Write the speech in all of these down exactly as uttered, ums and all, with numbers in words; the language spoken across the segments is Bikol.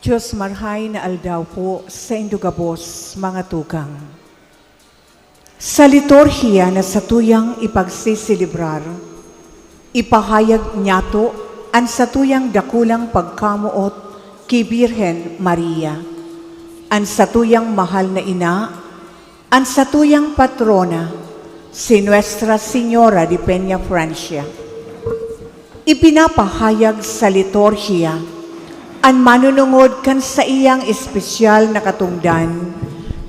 Diyos marhay na aldaw po saindo gabos, mga tugang. Sa liturhiya na satuyang ipagseselebrar, ipahayag niyato an satuyang dakulang pagkamoot ki Birhen Maria, an satuyang mahal na ina, an satuyang patrona, si Nuestra Señora de Peñafrancia. Ipinapahayag sa liturhiya an manunungod kan saiyang espesyal na katongdan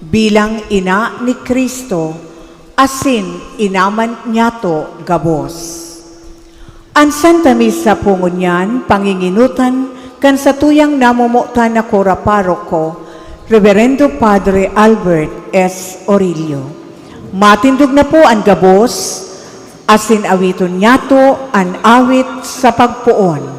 bilang ina ni Cristo asin ina man niyato gabos. An Santa Misa po ngunyan pangingenotan kan satuyang namomotan na kura paroko, Reverendo Padre Albert S. Orillo. Matindog na po an gabos, asin awiton niyato an awit sa pagpoon.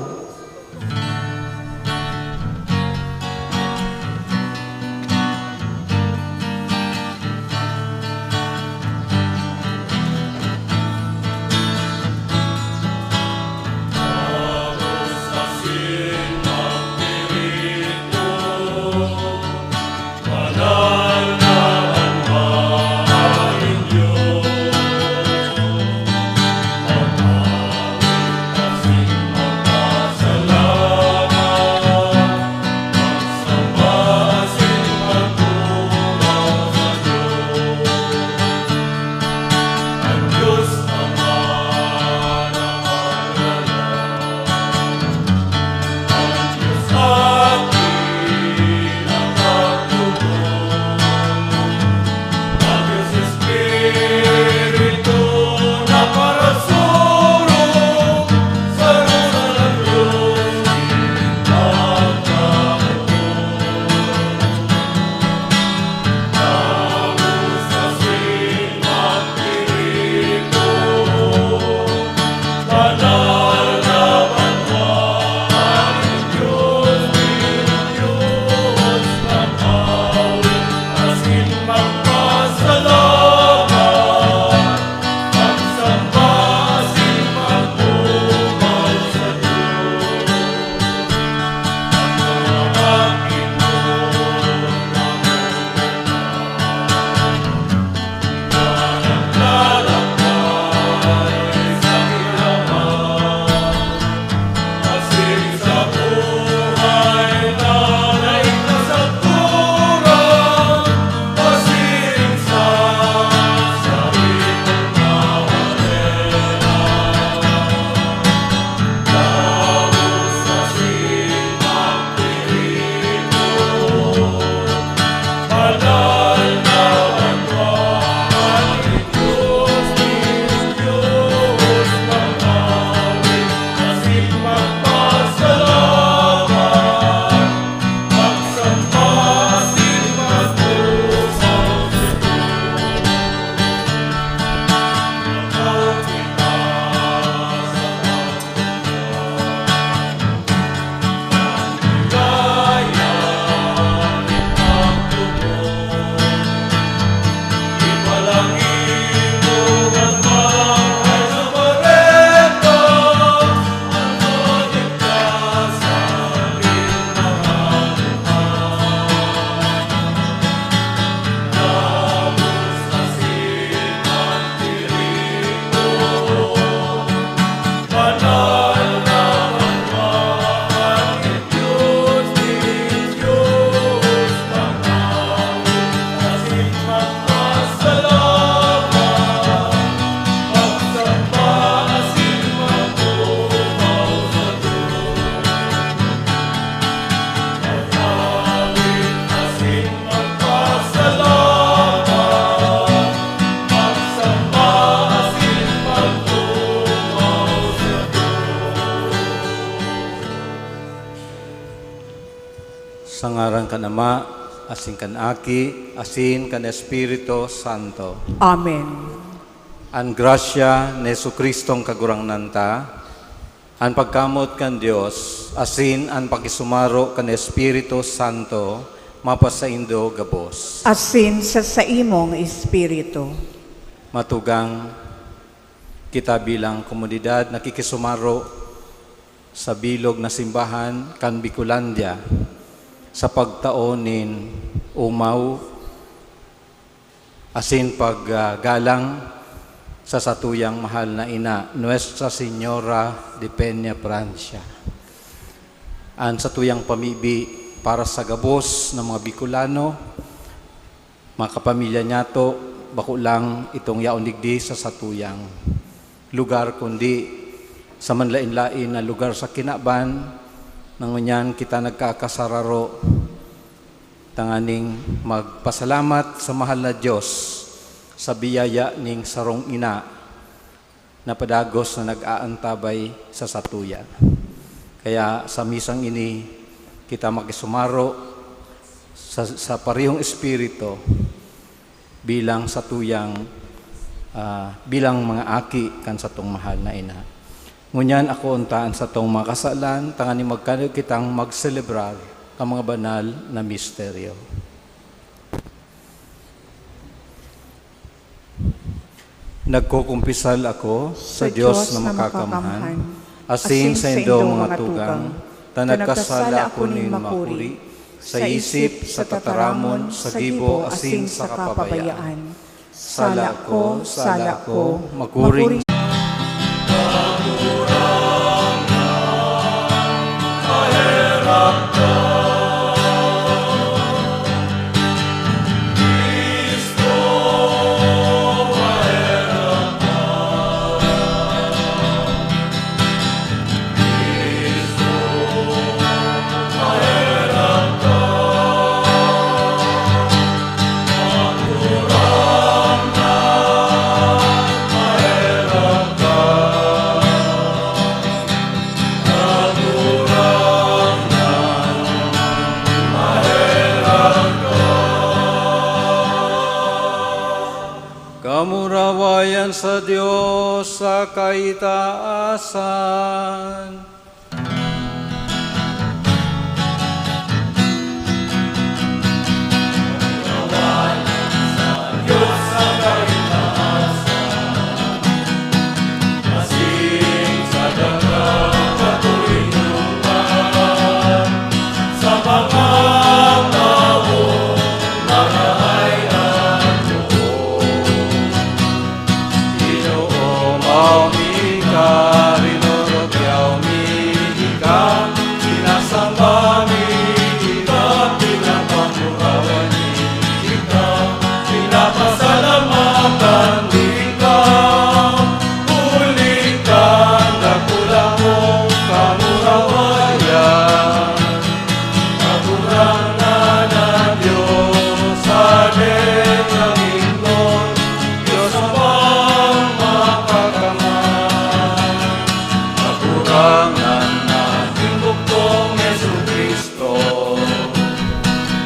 Sa ngaran kan Ama, asin kan Aki, asin kan Espiritu Santo. Amen. An grasya ni Jesu-Cristong Kagurangnan ta, an pagkamot kan Dios, asin an pakisumaro kan Espiritu Santo, mapasaindo gabos. Asin sa saimong espiritu. Matugang, kita bilang komunidad nakikisumaro sa bilog na simbahan kan Bicolandia. sa pagtao nin omaw asin paggalang sa satuyang mahal na ina, Nuestra Señora de Peña Francia. An satuyang pamibi para sa gabos na mga Bicolano, mga kapamilya niyato, bako lang itong yaon digdi sa satuyang lugar, kundi sa manlaen-laen na lugar sa kinaban, na ngunyan kita nagkakasararo tanganing magpasalamat sa mahal na Diyos sa biyaya ning sarong ina na padagos na nag-aantabay sa satuya. Kaya sa misang ini, kita makisumaro sa, sa parehong espiritu bilang satuyang, ah, bilang mga aki kan satong mahal na ina. Ngunyan, ako untaan satong mga kasalan, tanganing magkano kitang magselebrar kan mga banal na misteryo. Nagkukumpisal ako sa Sa Diyos Diyos na na makakamhan, makakamhan, asin asin sa sa indong indong mga mga tugang, tugang, ta ta nagkasala nagkasala ako ako nin nin makuri, makuri, sa sa isip, isip, sa sa tataramon, tataramon, sa sa gibo, gibo, asin asin sa sa kapabayaan. kapabayaan. Sala ko, sala ko, makuring. Kamurawayan sa Dios sa kaitaasan. Ginoo, mayo mi ika, rinorobyaw mi ika, sinasamba mi ika, pinapamurawan mi ika, pinapasalamatan mi ika, huli kan dakula mong kamurawayan. Kagurangnan na Dios, Hade kan lingkod, Dios Amang makakamhan. Kagurangnan na Ginggugtong Jesu-Cristo,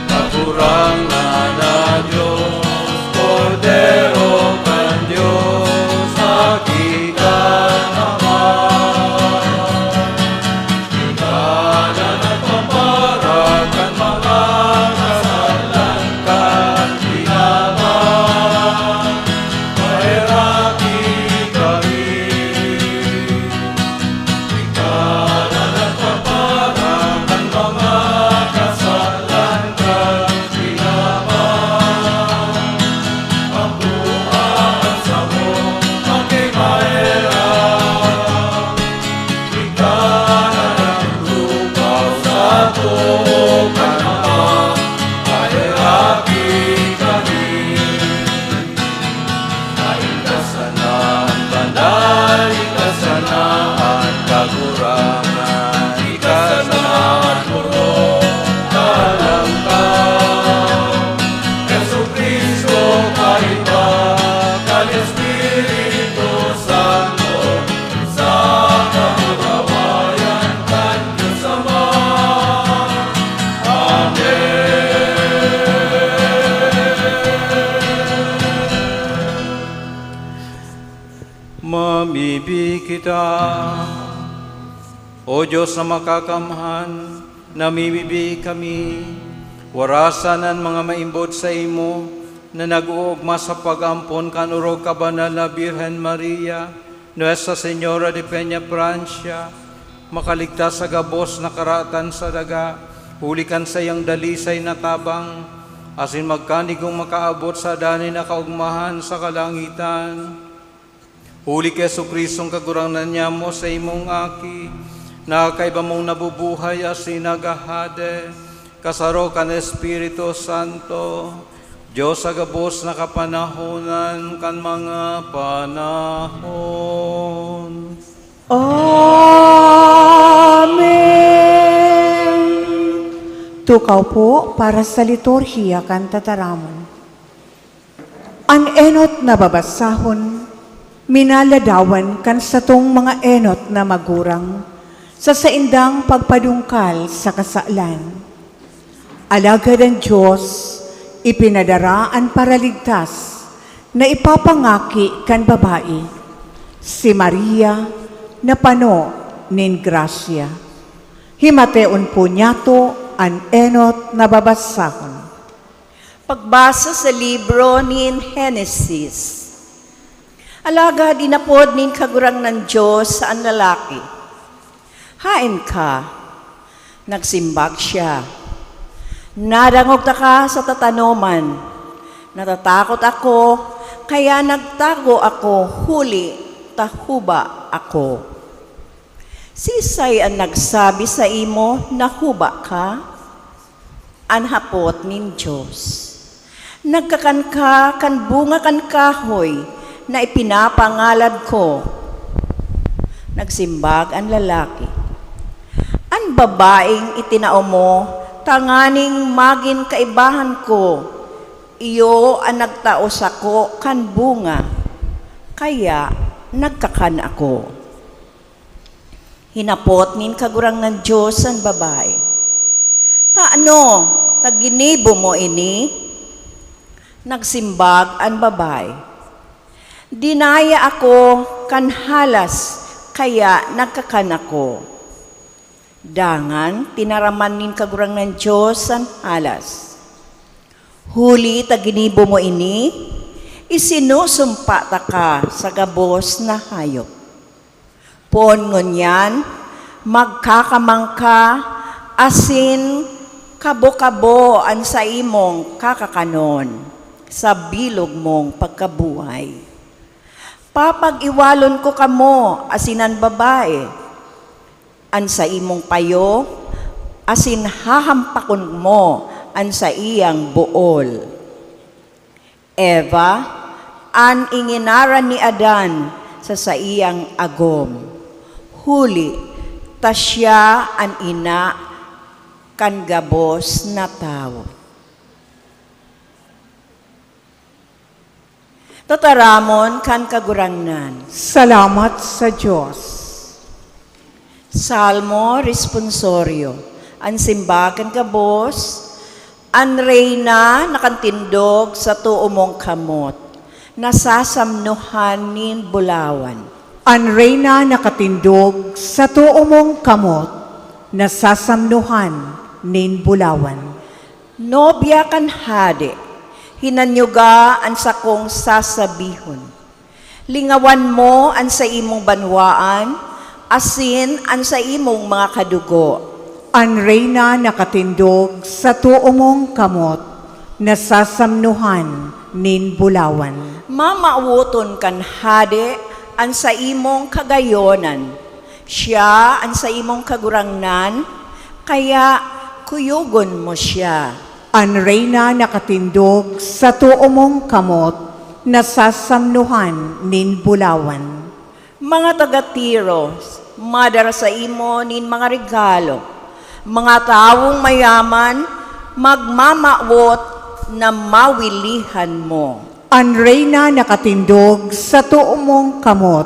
Kagurangnan na Dios, Kordero kan Dios, Aki kan Ama. Ika na nagpapara kan mga kasalan kan kinaban, paheraki kami. Ika na nagpapara kan mga kasalan kan kinaban, pagkuha an samong pakimaherak. Ika na nagtutubod sa tukan na maheraki kami. Ika sana an banal, ika sana an Kagurangnan, ika sana an purong Kalangkan. Jesu-Cristo, kaiba kan Espiritu Santo, sa kamurawayan kan Dios Ama. Amen. Mamibi kita. O Dios na makakamhan, namimibi kami, warasan an mga maimbod saimo na nag-oogma sa pag-ampon kan orog ka Banal na Birhen Maria, Nuestra Señora de Peña Francia, makaligtas sa gabos na karatan sa daga, Huli kan saiyang dalisay na tabang, asin magkanigong makaabot sa danay na kaogmahan sa kalangitan. Huli ki Jesu-Cristong Kagurangnan nyamo, saimong Aki, na kaiba mong nabubuhay asin naghahade, kasaro kan Espiritu Santo, Dios sa gabos na kapanahonan kan mga panahon. Amen. Tukaw po para sa liturhiya kan tataramon. An enot na babasahon, minaladawan kan satong mga enot na magurang sa saindang pagpadungkal sa kasalan. Alagad an Dios ipinadara an Paraligtas na ipapangaki kan babayi, si Maria na pano nin grasya. Himateon po niyato an enot na babasahon. Pagbasa sa libro nin Henesis. Alagad inapod nin Kagurangnan Dios an lalaki, "Haen ka?" Nagsimbag siya, "Nadangog taka sa tatanoman. Natatakot ako, kaya nagtago ako huli ta huba ako." "Siisay an nagsabi saimo na huba ka?" an hapot nin Dios. "Nagkakan ka kan bunga kan kahoy na ipinapangalad ko." Nagsimbag an lalaki, "An babaeng itinao mo tanganing magin kaibahan ko, iyo an nagtao sako kan bunga, kaya nagkakan ako." Hinapot nin Kagurangnan Dios an babae, "Tano ta ginibo mo ini?" Nagsimbag an babae, "Dinaya ako kan halas, kaya nagkakan ako." Dangan tinaraman nin Kagurangnan Dios an halas, "Huli ta ginibo mo ini, isinusumpa taka sa gabos na hayop. Poon ngunyan, magkakamang ka asin kabo-kabo an saimong kakakanon sa bilog mong pagkabuhay. Papag-iwalon ko kamo asin an babae, an saimong payo, asin hahampakon mo an saiyang bool." Eva an inginaran ni Adan sa saiyang agom, huli ta siya an ina kan gabos na tawo. Tataramon kan Kagurangnan. Salamat sa Dios. Salmo Responsorio. An simbag kan gabos, an reyna nakatindog sa too mong kamot, nasasamnohan nin bulawan. An reyna nakatindog sa too mong kamot, nasasamnohan nin bulawan. Nobya kan hade, hinanyuga an sakong sasabihon. Lingawan mo an saimong banwaan asin an saimong mga kadugo. An reyna nakatindog sa too mong kamot, nasasamnohan nin bulawan. Mamawoton kan hade an saimong kagayonan. Siya an saimong Kagurangnan, kaya kuyogon mo siya. An reyna nakatindog sa too mong kamot, nasasamnohan nin bulawan. Mga taga Tiro, madara saimo nin mga regalo. Mga tawong mayaman, magmamawot na mawilihan mo. An reyna nakatindog sa too mong kamot,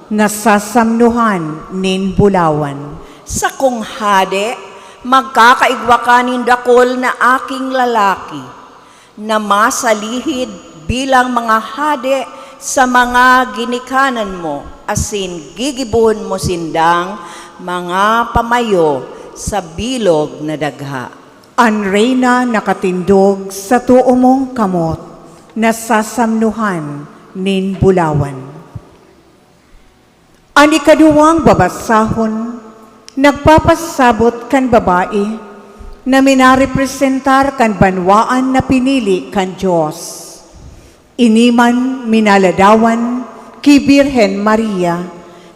nasasamnohan nin bulawan. Sakong hade, magkakaigwa ka nin dakul na aking lalaki, na masalihid bilang mga hade sa mga ginikanan mo, asin gigibohon mo sindang mga pamayo sa bilog na dagha. An reyna nakatindog sa too mong kamot, nasasamnohan nin bulawan. An ikaduwang babasahon, nagpapasabot kan babae na minarepresentar kan banwaan na pinili kan Dios. Ini man minaladawan ki Birhen Maria,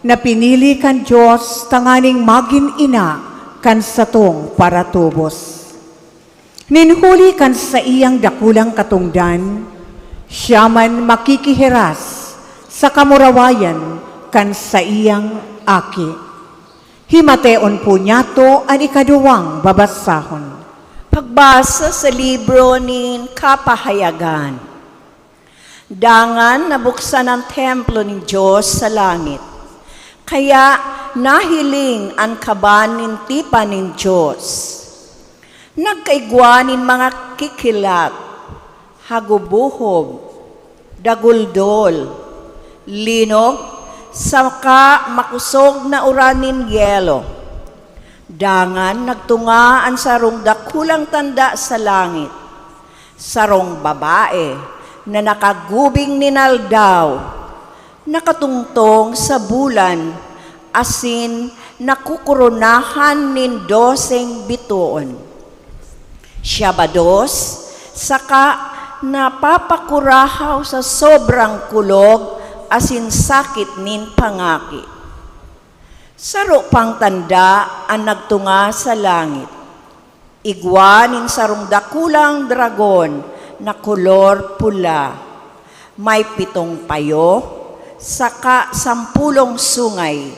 na pinili kan Dios tanganing magin ina kan satong paratubos. Nin huli kan saiyang dakulang katongdan, siya man makikihiras sa kamurawayan kan saiyang Aki. Himateon po niyato an ikaduwang babasahon. Pagbasa sa libro nin Kapahayagan. Dangan nabuksan an templo nin Dios sa langit. Kaya nahiling an kaban nin tipan nin Dios. Nagkaigwa nin mga kikilat, hagubohob, daguldol, linog, saka makosog na uran nin yelo. Dangan nagtunga an sarong dakulang tanda sa langit, sarong babae na nakagubing nin aldaw, nakatungtong sa bulan, asin nakukoronahan nin doseng bitoon. Siya bados, saka napapakurahaw sa sobrang kulog asin sakit nin pangaki. Saro pang tanda an nagtunga sa langit. Igwa nin sarong dakulang dragon na kolor pula. May pitong payo, saka sampulong sungay,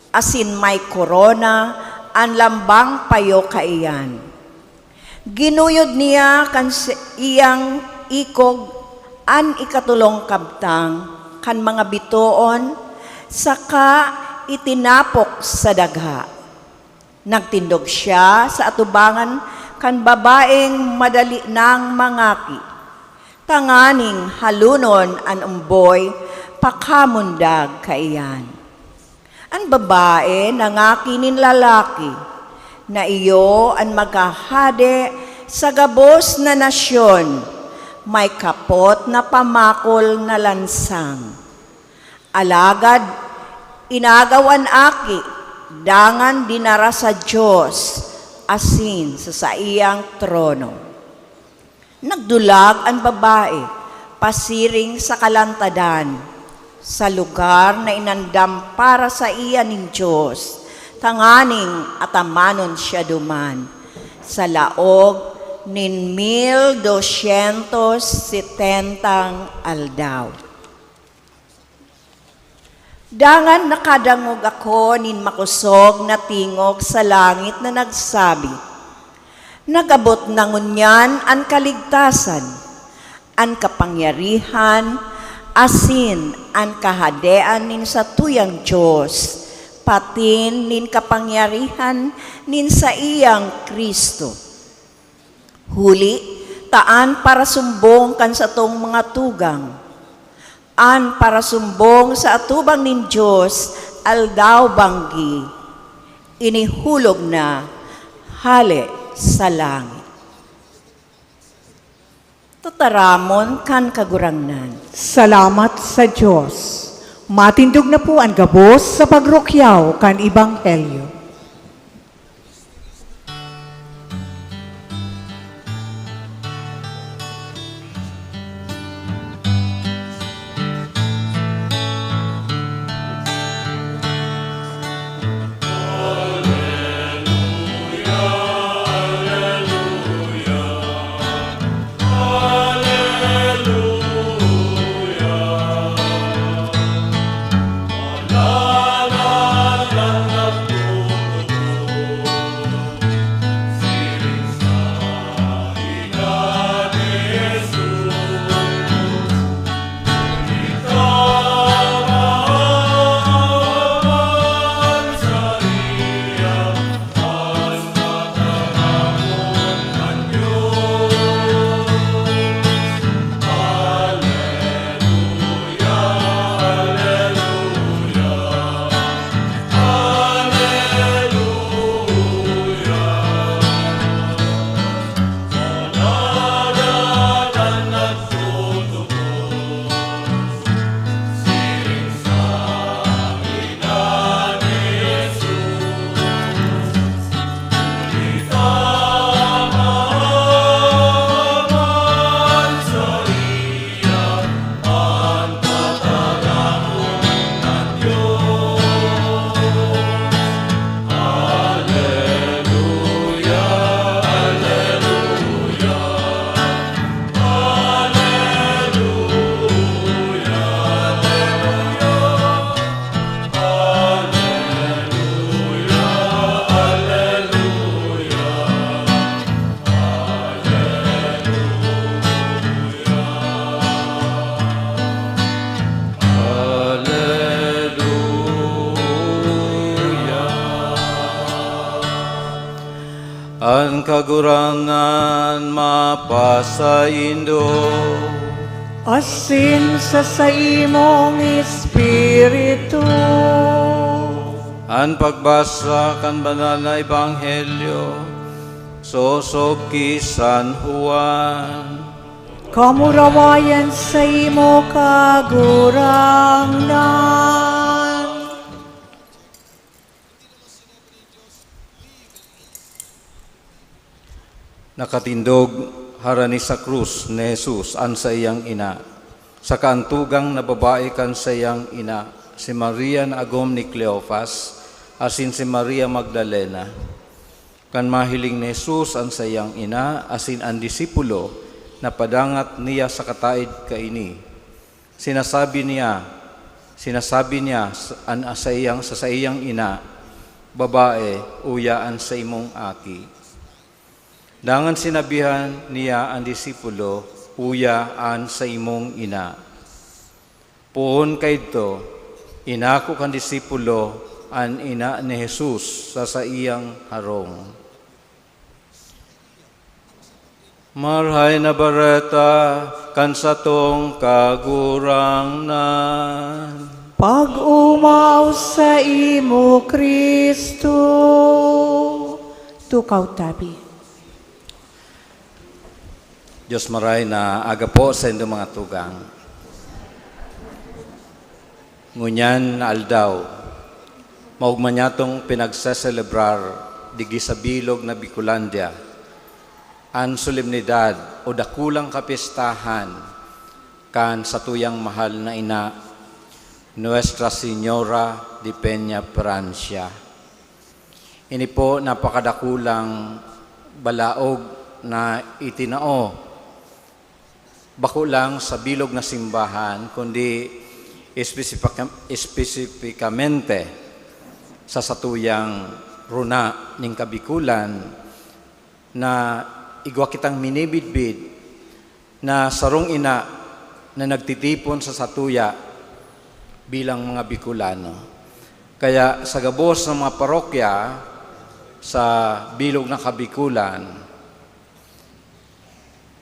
asin may korona an lambang payo kaiyan. Ginuyod niya kan si-, iyang ikog an ikatulong kabtang kan mga bitoon, saka itinapok sa dagha. Nagtindog siya sa atubangan kan babaeng madali nang mangaki, tanganing halonon an omboy pakamundag kaiyan. An babae nangaki nin lalaki, na iyo an maghahade sa gabos na nasyon, may kapot na pamakol na lansang. Alagad inagaw an aki, dangan dinara sa Dios asin sa saiyang trono. Nagdulag an babae pasiring sa kalantadan, sa lugar na inandam para saiya nin Dios, tanganing atamanon siya duman, sa laog nin mil dosyentos setentang aldaw. Dangan nakadangog ako nin makosog na tingog sa langit na nagsabi, "Nag-abot na ngunyan an kaligtasan, an kapangyarihan, asin an kahadean nin satuyang Dios, patin nin kapangyarihan nin saiyang Cristo. Huli ta an parasumbong kan satong mga tugang, an parasumbong sa atubang nin Dios aldaw-banggi, inihulog na hale sa langit." Tataramon kan Kagurangnan. Salamat sa Dios. Matindog na po an gabos sa pagrukyaw kan Ebanghelyo. Kagurangnan mapasaindo. Asin sa saimong espiritu. An pagbasa kan Banal na Ebanghelyo sosog ki San Juan. Kamurawayan saimo, Kagurangnan. Nakatindog harani sa krus ni Jesus an saiyang ina, saka an tugang na babae kan saiyang ina, si Maria na agom ni Cleofas, asin si Maria Magdalena. Kan mahiling ni Jesus an saiyang ina asin an disipulo, napadangat niya sa kataed kaini. Sinasabi niya, sinasabi niya sa, an, saiyang, sa saiyang ina, "Babae, uya an saimong aki." Dangan sinabihan niya an disipulo, "Uya an saimong ina." Poon kaidto, inako kan disipulo an ina ni Jesus sa saiyang harong. Marahay na Bareta kan satong Kagurangnan. Pag-omaw saimo, Cristo. Tukaw tabi. Diyos maray na aga po sa indo mga tugang. Ngunyan na aldaw, maogma niyatong pinagseselebrar digdi sa bilog na Bicolandia an solemnidad o dakulang kapistahan kan satuyang mahal na ina, Nuestra Señora de Peña Francia. Ini po napakadakulang balaog na itinao, bako lang sa bilog na simbahan, kundi espesipika-, espesipikamente sa satuyang runa nin Kabikulan, na igwa kitang minibidbid na sarong ina na nagtitipon sa satuya bilang mga Bicolano. Kaya sa gabos ng mga parokya sa bilog na Kabikulan,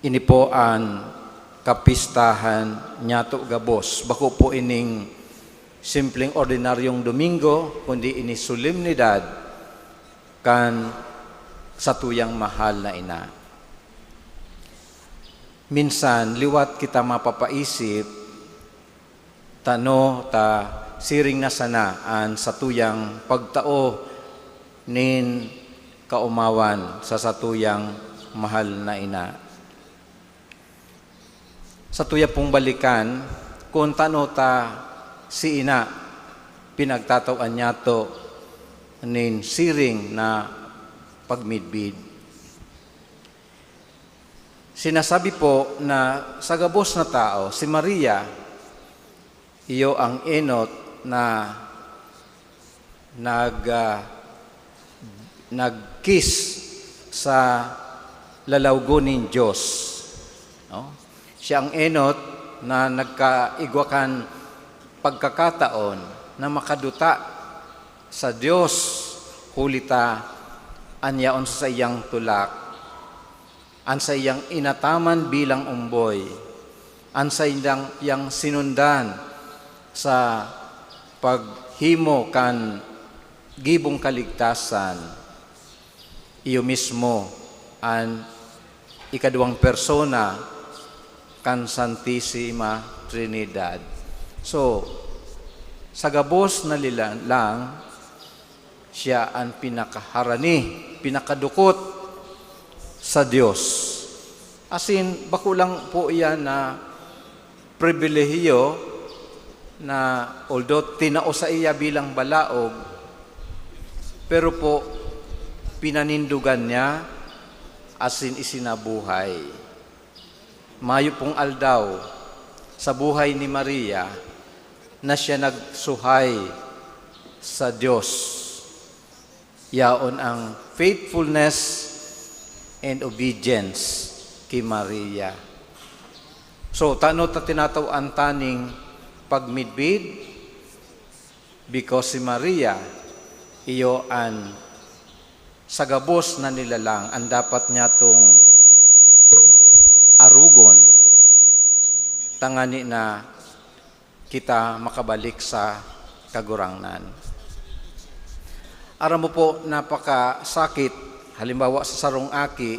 ini po an kapistahan niyato gabos. Bako po ining simpleng ordinaryong Domingo, kundi ini solemnidad kan satuyang mahal na ina. Minsan, liwat kita mapapaisip, tano ta siring na sana an satuyang pagtao nin kaomawan sa satuyang mahal na ina. Satuya pong balikan kun tano ta si ina pinagtatawan niyato nin siring na pagmidbid. Sinasabi po na sa gabos na tao, si Maria, iyo ang enot na nag, ah, nag-kiss sa lalawgon nin Dios, no? Siya ang enot na nagkaigwa kan pagkakataon na makaduta sa Dios, huli ta an yaon sa saiyang tulak, an saiyang inataman bilang omboy, an saiyang, yang sinundan sa paghimo kan gibong kaligtasan, iyo mismo an ikaduwang persona kan Santisima Trinidad. So, sa gabos na lilan lang, siya an pinakaharani, pinakadukot sa Dios. Asin, bako lang po iyan na pribilehiyo na, although tinao saiya bilang balaog, pero po, pinanindogan niya asin isinabuhay. Mayo pong aldaw sa buhay ni Maria na siya nagsuhay sa Dios. Yaon ang faithfulness and obedience ki Maria. So, tano ta tinataw-an ta ning pagmidbid? Because si Maria, iyo an Sa gabos na nilalang an dapat niyatong arogon, tangani na kita makabalik sa Kagurangnan. Aram mo po, napakasakit, halimbawa, sa sarong aki,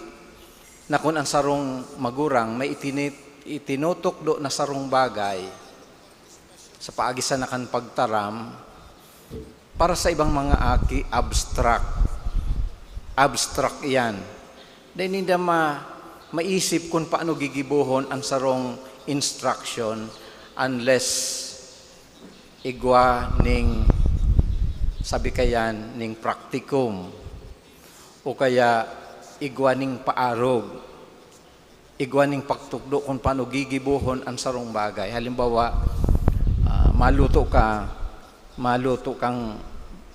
na kun an sarong magurang may itini-, itinutukdo na sarong bagay sa paagi sana kan pagtaram, para sa ibang mga aki, abstract. Abstract iyan. Dai ninda ma-, maisip kun paano gigibohon an sarong instruction unless igwa ning, sabi kayan, ning praktikum o kaya igwa ning paarog, igwa ning pagtukdo kun paano gigibohon an sarong bagay. Halimbawa, ah, maluto ka, maluto kang,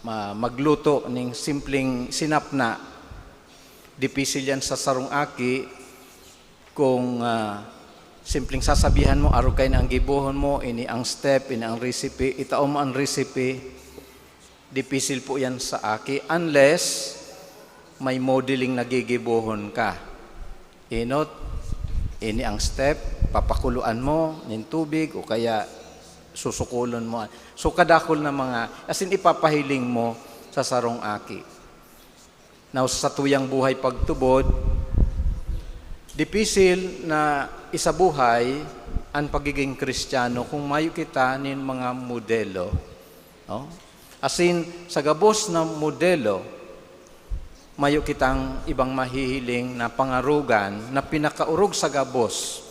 ma-, magluto ning simpleng sinapna. Dipisil yan sa sarong aki kung, ah, simpleng sasabihan mo, "Arog kaini an gibohon mo, ini ang step, ini ang recipe, itao mo an recipe." Dipisil po yan sa aki unless may modeling na gigibohon ka. Enot, ini ang step, papakuluan mo nin tubig o kaya susukulon mo. So, kadakul na mga, as in, ipapahiling mo sa sarong aki. Now, sa satuyang buhay pagtubod, dipisil na isabuhay an pagiging Kristiyano kung mayo kita nin mga modelo, no? Asin, sa gabos na modelo, mayo kitang ibang mahihiling na pangarogan na pinakaorog sa gabos,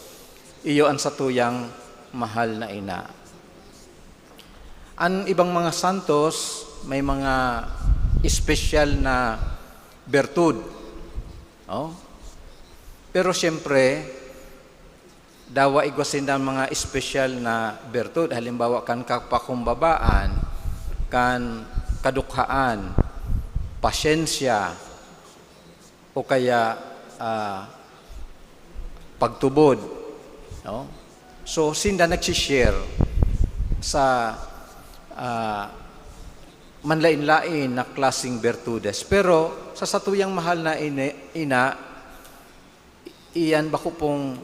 iyo an satuyang mahal na ina. An ibang mga santos may mga espesyal na bertud, no? Pero siyempre, dawa igwa sinda mga espesyal na bertud, halimbawa kan kapakumbabaan, kan kadukhaan, pasyensya, o kaya, ah, pagtubod, no? So, sinda nagsi-share sa, ah, manlain-lain na klaseng bertudes. Pero sa satuyang mahal na ini-, ina, iyan bako pong,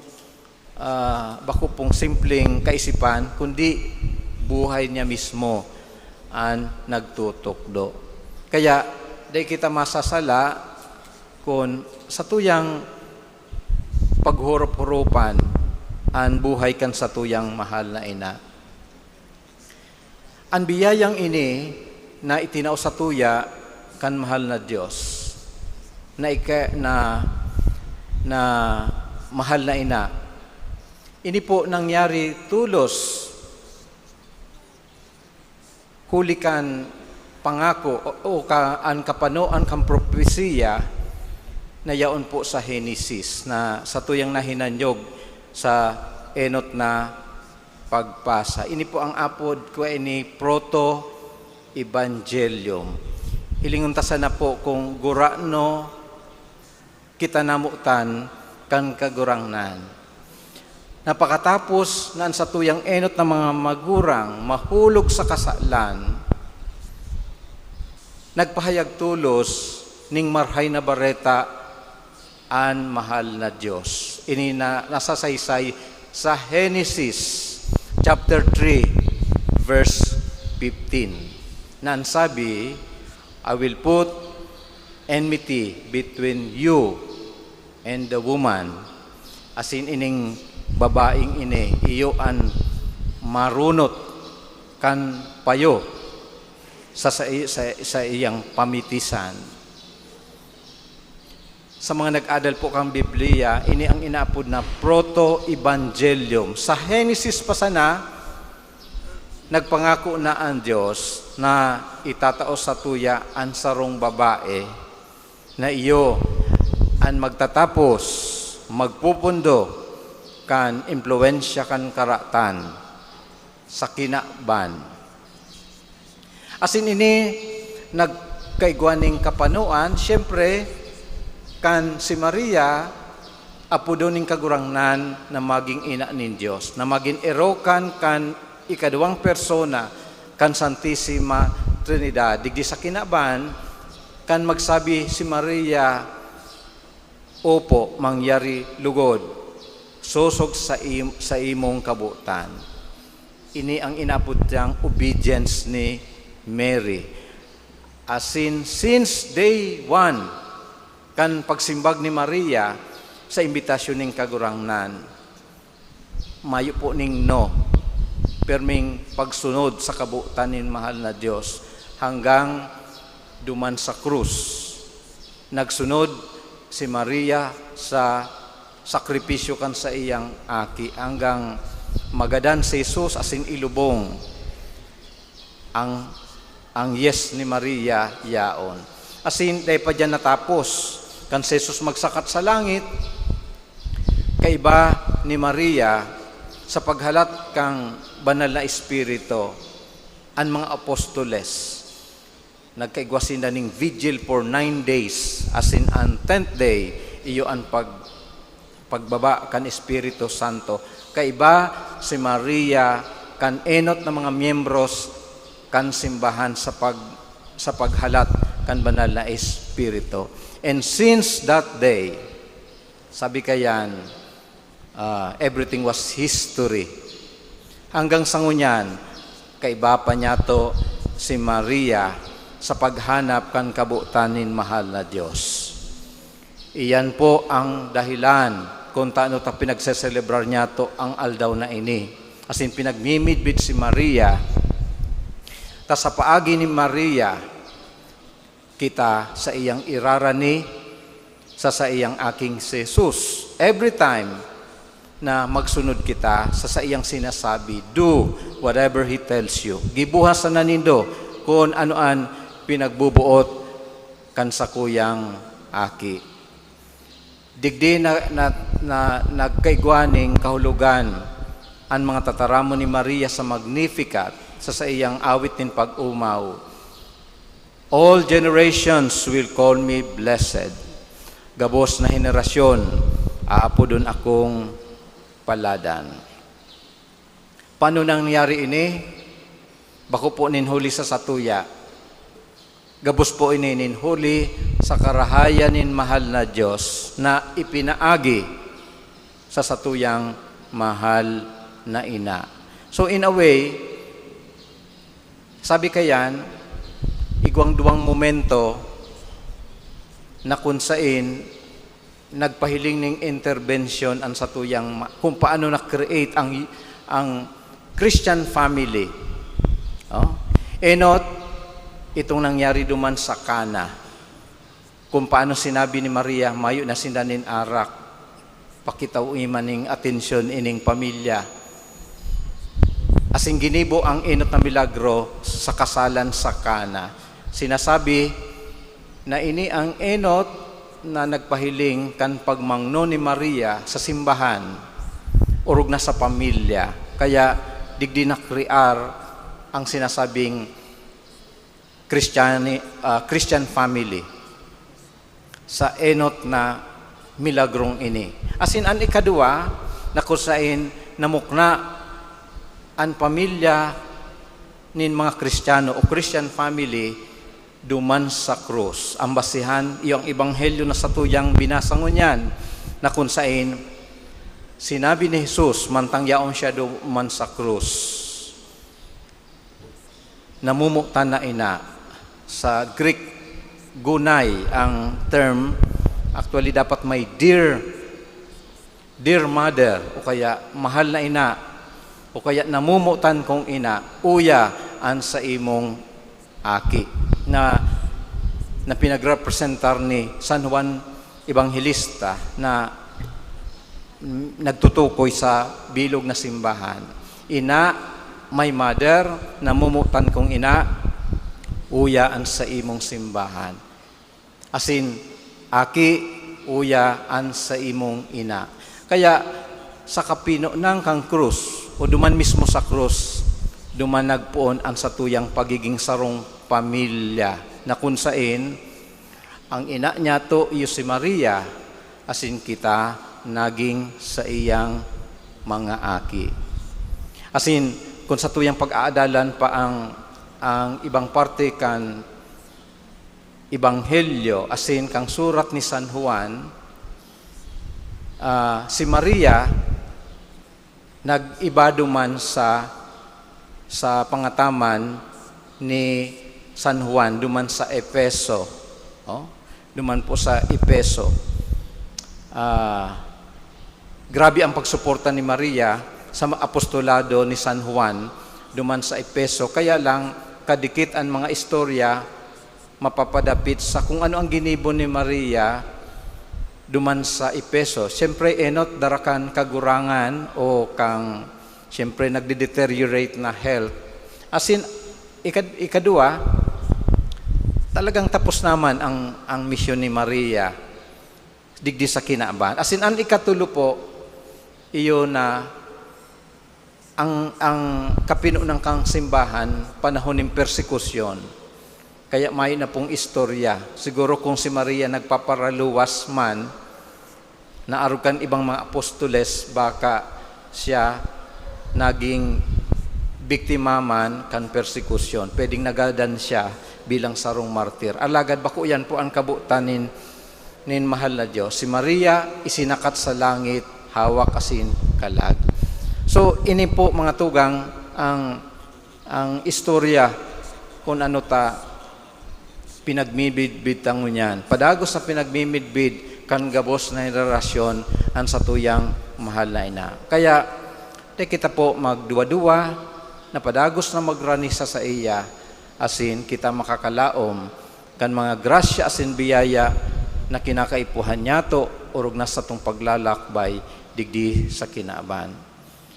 ah, bako pong simpleng kaisipan, kundi buhay niya mismo an nagtutukdo. Kaya, dai kita masasala kun satuyang paghurup-hurupan an buhay kan satuyang mahal na ina. An biyayang ini na itinao satuya kan mahal na Dios, na ika-, na, na mahal na ina. Ini po nangyari tolos huli kan pangako o, o ka, an kapanoan kan propesiya na yaon po sa Henesis, na satuyang nahinanyog sa enot na pagpasa. Ini po ang apod ko, ini proto-evangelium. Hilingon ta sana po kung gurano kita namotan kan Kagurangnan. Na pakatapos na an satuyang enot na mga magurang mahulog sa kasalan, nagpahayag tolos ning Marahay na Bareta an mahal na Dios. Ini na nasasaysay sa Henesis chapter three, verse fifteen, na an sabi, "I will put enmity between you and the woman." Asin ining babaeng ini, iyo an marunot kan payo sa, sa, sa, sa iyang pamitisan. Sa mga nag-adal po kan Biblia, ini ang inaapod na proto-evangelium. Sa Henesis pa sana, nagpangako na an Dios na itatao satuya an sarong babae na iyo an magtatapos, magpupundo kan impluwensya kan karatan sa kinaban. Asin ini nagkaigwa ning kapanoan, siyempre, kan si Maria, apodon nin Kagurangnan na magin ina nin Dios, na magin erokan kan ikaduwang persona kan Santisima Trinidad. Digdi sa kinaban, Kan magsabi si Maria, "Opo, mangyari lugod, sosog sa im-, sa imong kabotan." Ini ang inapod niyang obedience ni Mary. Asin, since day one, kan pagsimbag ni Maria sa imbitasyon ning Kagurangnan, mayo po ning no, pirming pagsunod sa kabotan nin mahal na Dios hanggang duman sa krus. Nagsunod si Maria sa sakripisyo kan saiyang aki hanggang magadan si Jesus asin ilubong ang, ang yes ni Maria yaon. Asin dai pa diyan natapos, kan si Jesus magsakat sa langit, kaiba ni Maria sa paghalat kan Banal na Espiritu, an mga apostoles, nagkaigwa sinda ning vigil for nine days, asin an tenth day, iyo an pag-, pagbaba kan Espiritu Santo. Kaiba si Maria kan enot na mga miyembros kan simbahan sa pag-, sa paghalat kan Banal na Espiritu. And since that day, sabi kayan, ah, everything was history. Hanggang sa ngunyan, kaiba pa niyato si Maria sa paghanap kan kabotan nin mahal na Dios. Iyan po ang dahilan kung taano ta pinagseselebrar niyato ang aldaw na ini. Asin pinagmimidbid si Maria, ta sa paagi ni Maria, kita saiyang irarani sa saiyang aking si Jesus. Every time na magsunod kita sa saiyang sinasabi, do whatever He tells you. Gibuha sana nindo kun ano an pinagbubuot kan sakuyang aki. Digdi na, na, na nagkaigwa nin kahulogan an mga tataramon ni Maria sa Magnificat sa saiyang awit nin pag-omaw. "All generations will call me blessed." Gabos na henerasyon, aapodon akong paladan. Paano nangyari ini? Bako po nin huli sa satuya. Gabos po ini nin huli sa karahayan nin mahal na Dios na ipinaagi sa satuyang mahal na ina. So, in a way, sabi kayan, igwang duwang momento na kun sain nagpahiling ning intervention an satuyang ma-, kung paano na-create ang, ang Christian family. Oh? Enot, itong nangyari duman sa Cana. Kung paano sinabi ni Maria, "Mayo na sinda nin arak." Pakitaw man ning atensyon ining pamilya. Asin ginibo ang enot na milagro sa kasalan sa Cana. Sinasabi na ini ang enot na nagpahiling kan pagmangno ni Maria sa simbahan, orog na sa pamilya. Kaya digdi nakrear ang sinasabing Christiani-, ah, Christian family sa enot na milagrong ini. Asin an ikaduwa, na kung sain namukna an pamilya nin mga Kristiyano o Christian family duman sa krus. Ang basihan, iyo ang ebanghelyo na satuyang binasa ngunyan, na kung sain sinabi ni Jesus, mantang yaon siya duman sa krus, "Namomotan na ina." Sa Greek, gonai ang term. Actually, dapat may dear, dear mother, o kaya mahal na ina, o kaya namomotan kong ina, uya an sa imong aki, na, na pinagrepresentar ni San Juan Ebanghelista na nagtutukoy sa bilog na simbahan. Ina, my mother, namomotan kong ina, uya an sa imong simbahan. Asin, aki, uya an sa imong ina. Kaya, sa kapinonan kan krus, o duman mismo sa krus, duman nagpoon an satuyang pagiging sarong pamilya, na kun sain, ang ina niyato iyo si Maria, asin kita naging saiyang mga aki. Asin, kun satuyang pag-aadalan pa ang, ang ibang parte kan Ebanghelyo, asin kan surat ni San Juan, ah, si Maria nag-iba duman sa, sa pangataman ni San Juan, duman sa Efeso. Oh, duman po sa Efeso. Ah, grabe ang pagsuporta ni Maria sa ma-, apostolado ni San Juan duman sa Efeso. Kaya lang, kadikit an mga istorya mapapadapit sa kung ano ang ginibo ni Maria duman sa Efeso. Siyempre, enot, dara kan kagurangan o kang, siyempre, nagde-deteriorate na health. Asin, ikad-, ikadua, talagang tapos naman ang, ang misyon ni Maria digdi sa kinaban. Asin, an ikatulo po, iyo na ang, ang kapinonan kan simbahan panahon nin persekusyon. Kaya mayo na pong istorya. Siguro kung si Maria nagpaparaluwas man, na arog kan ibang mga apostoles, baka siya naging biktima man kan persekusyon. Pwedeng nagadan siya bilang sarong martir. Alagad bako iyan po an kabotan nin, nin mahal na Dios. Si Maria isinakat sa langit, hawak asin kalag. So, ini po, mga tugang, ang, ang istorya kun ano ta pinagmimidbid ta ngunyan. Padagos na pinagmimidbid kan gabos na henerasyon an satuyang mahal na ina. Kaya, di kita po magduwa-duwa na padagos na magrani sa saiya, asin kita makakalaom kan mga grasya asin biyaya na kinakaipuhan niyato orog na satong paglalakbay digdi sa kinaban.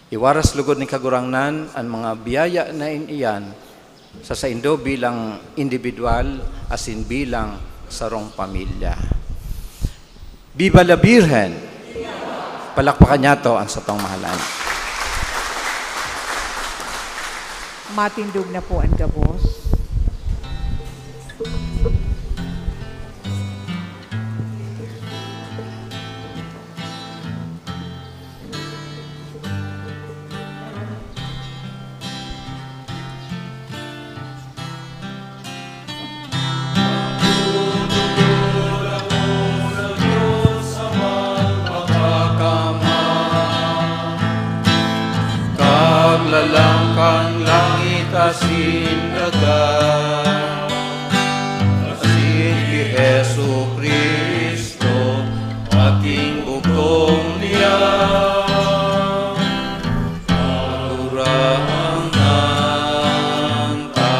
Iwaras lugod nin Kagurangnan an mga biyaya na iyan sa saindo bilang indibidwal asin bilang sarong pamilya. Viva la Virgen! Palakpakan niyato an satong mahal na ina. Matindog na po an gabos. Kaglalang kan langit asin daga, asin ki Jesu-Cristo, aking bugtong niya. Kagurangnan ta,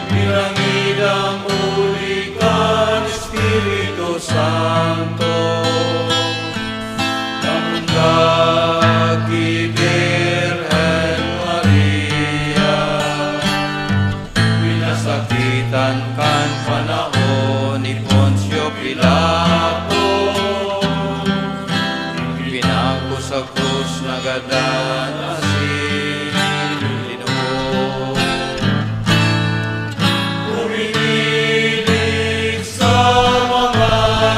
ipinangidang huli kan Espiritu Santo, namundag ki Birhen Maria. Pinasakitan kan panahon ni Poncio Pilato, ipinako sa krus, nagadan asin linubog. Umihilig sa mga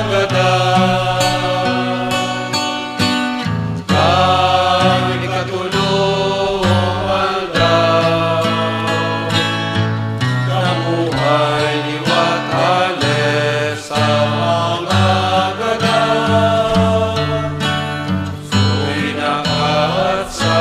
gadan. Kan ikatolong aldaw, nabuhay liwat hale sa mga gadan. Suminakat sa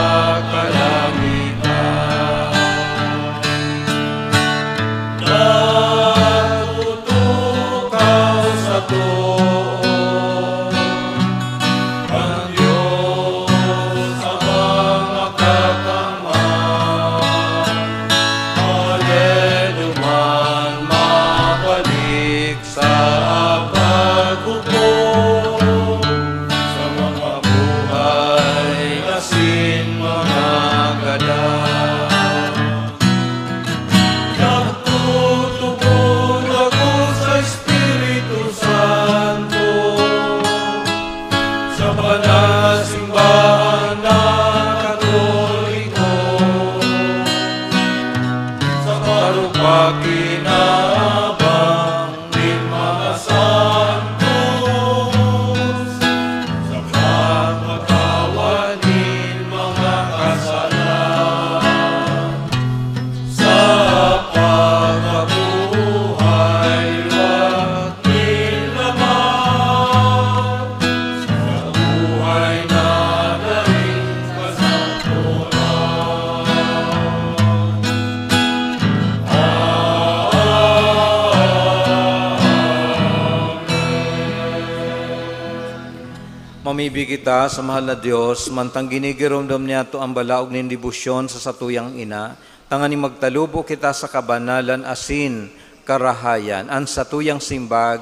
Pamibi kita sa mahal na Dios, mantang ginigiromdom niyato ang balaog nin debosyon sa satuyang ina, tanganing magtalubo kita sa kabanalan asin karahayan. An satuyang simbag,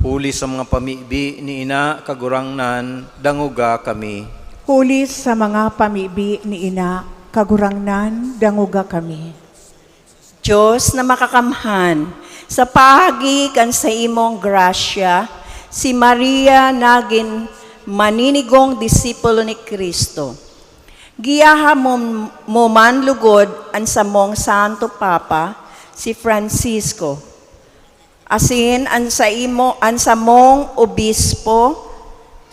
huli sa mga pamibi ni ina, Kagurangnan, dangoga kami. Huli sa mga pamibi ni ina, Kagurangnan, dangoga kami. Dios na makakamhan, sa paagi kan saimong grasya, si Maria nagin maninigong disipulo ni Cristo. Giyaha mo, mo man lugod an samong Santo Papa, si Francisco, asin an saimo, an samong obispo,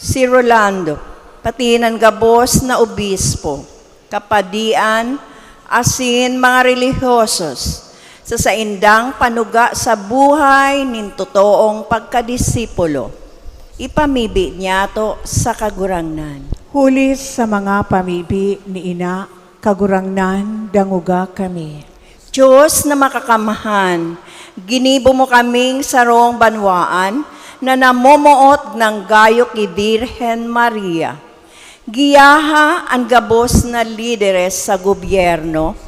si Rolando, pati nan gabos na obispo, kapadian, asin mga relihiyosos, sa saindang panuga sa buhay nin totoong pagkadisipulo. Ipamibi niyato sa Kagurangnan. Huli sa mga pamibi ni ina, Kagurangnan, dangoga kami. Dios na makakamhan, ginibo mo kaming sarong banwaan na namomoot nang gayo ki Birhen Maria. Giyaha an gabos na lideres sa gobyerno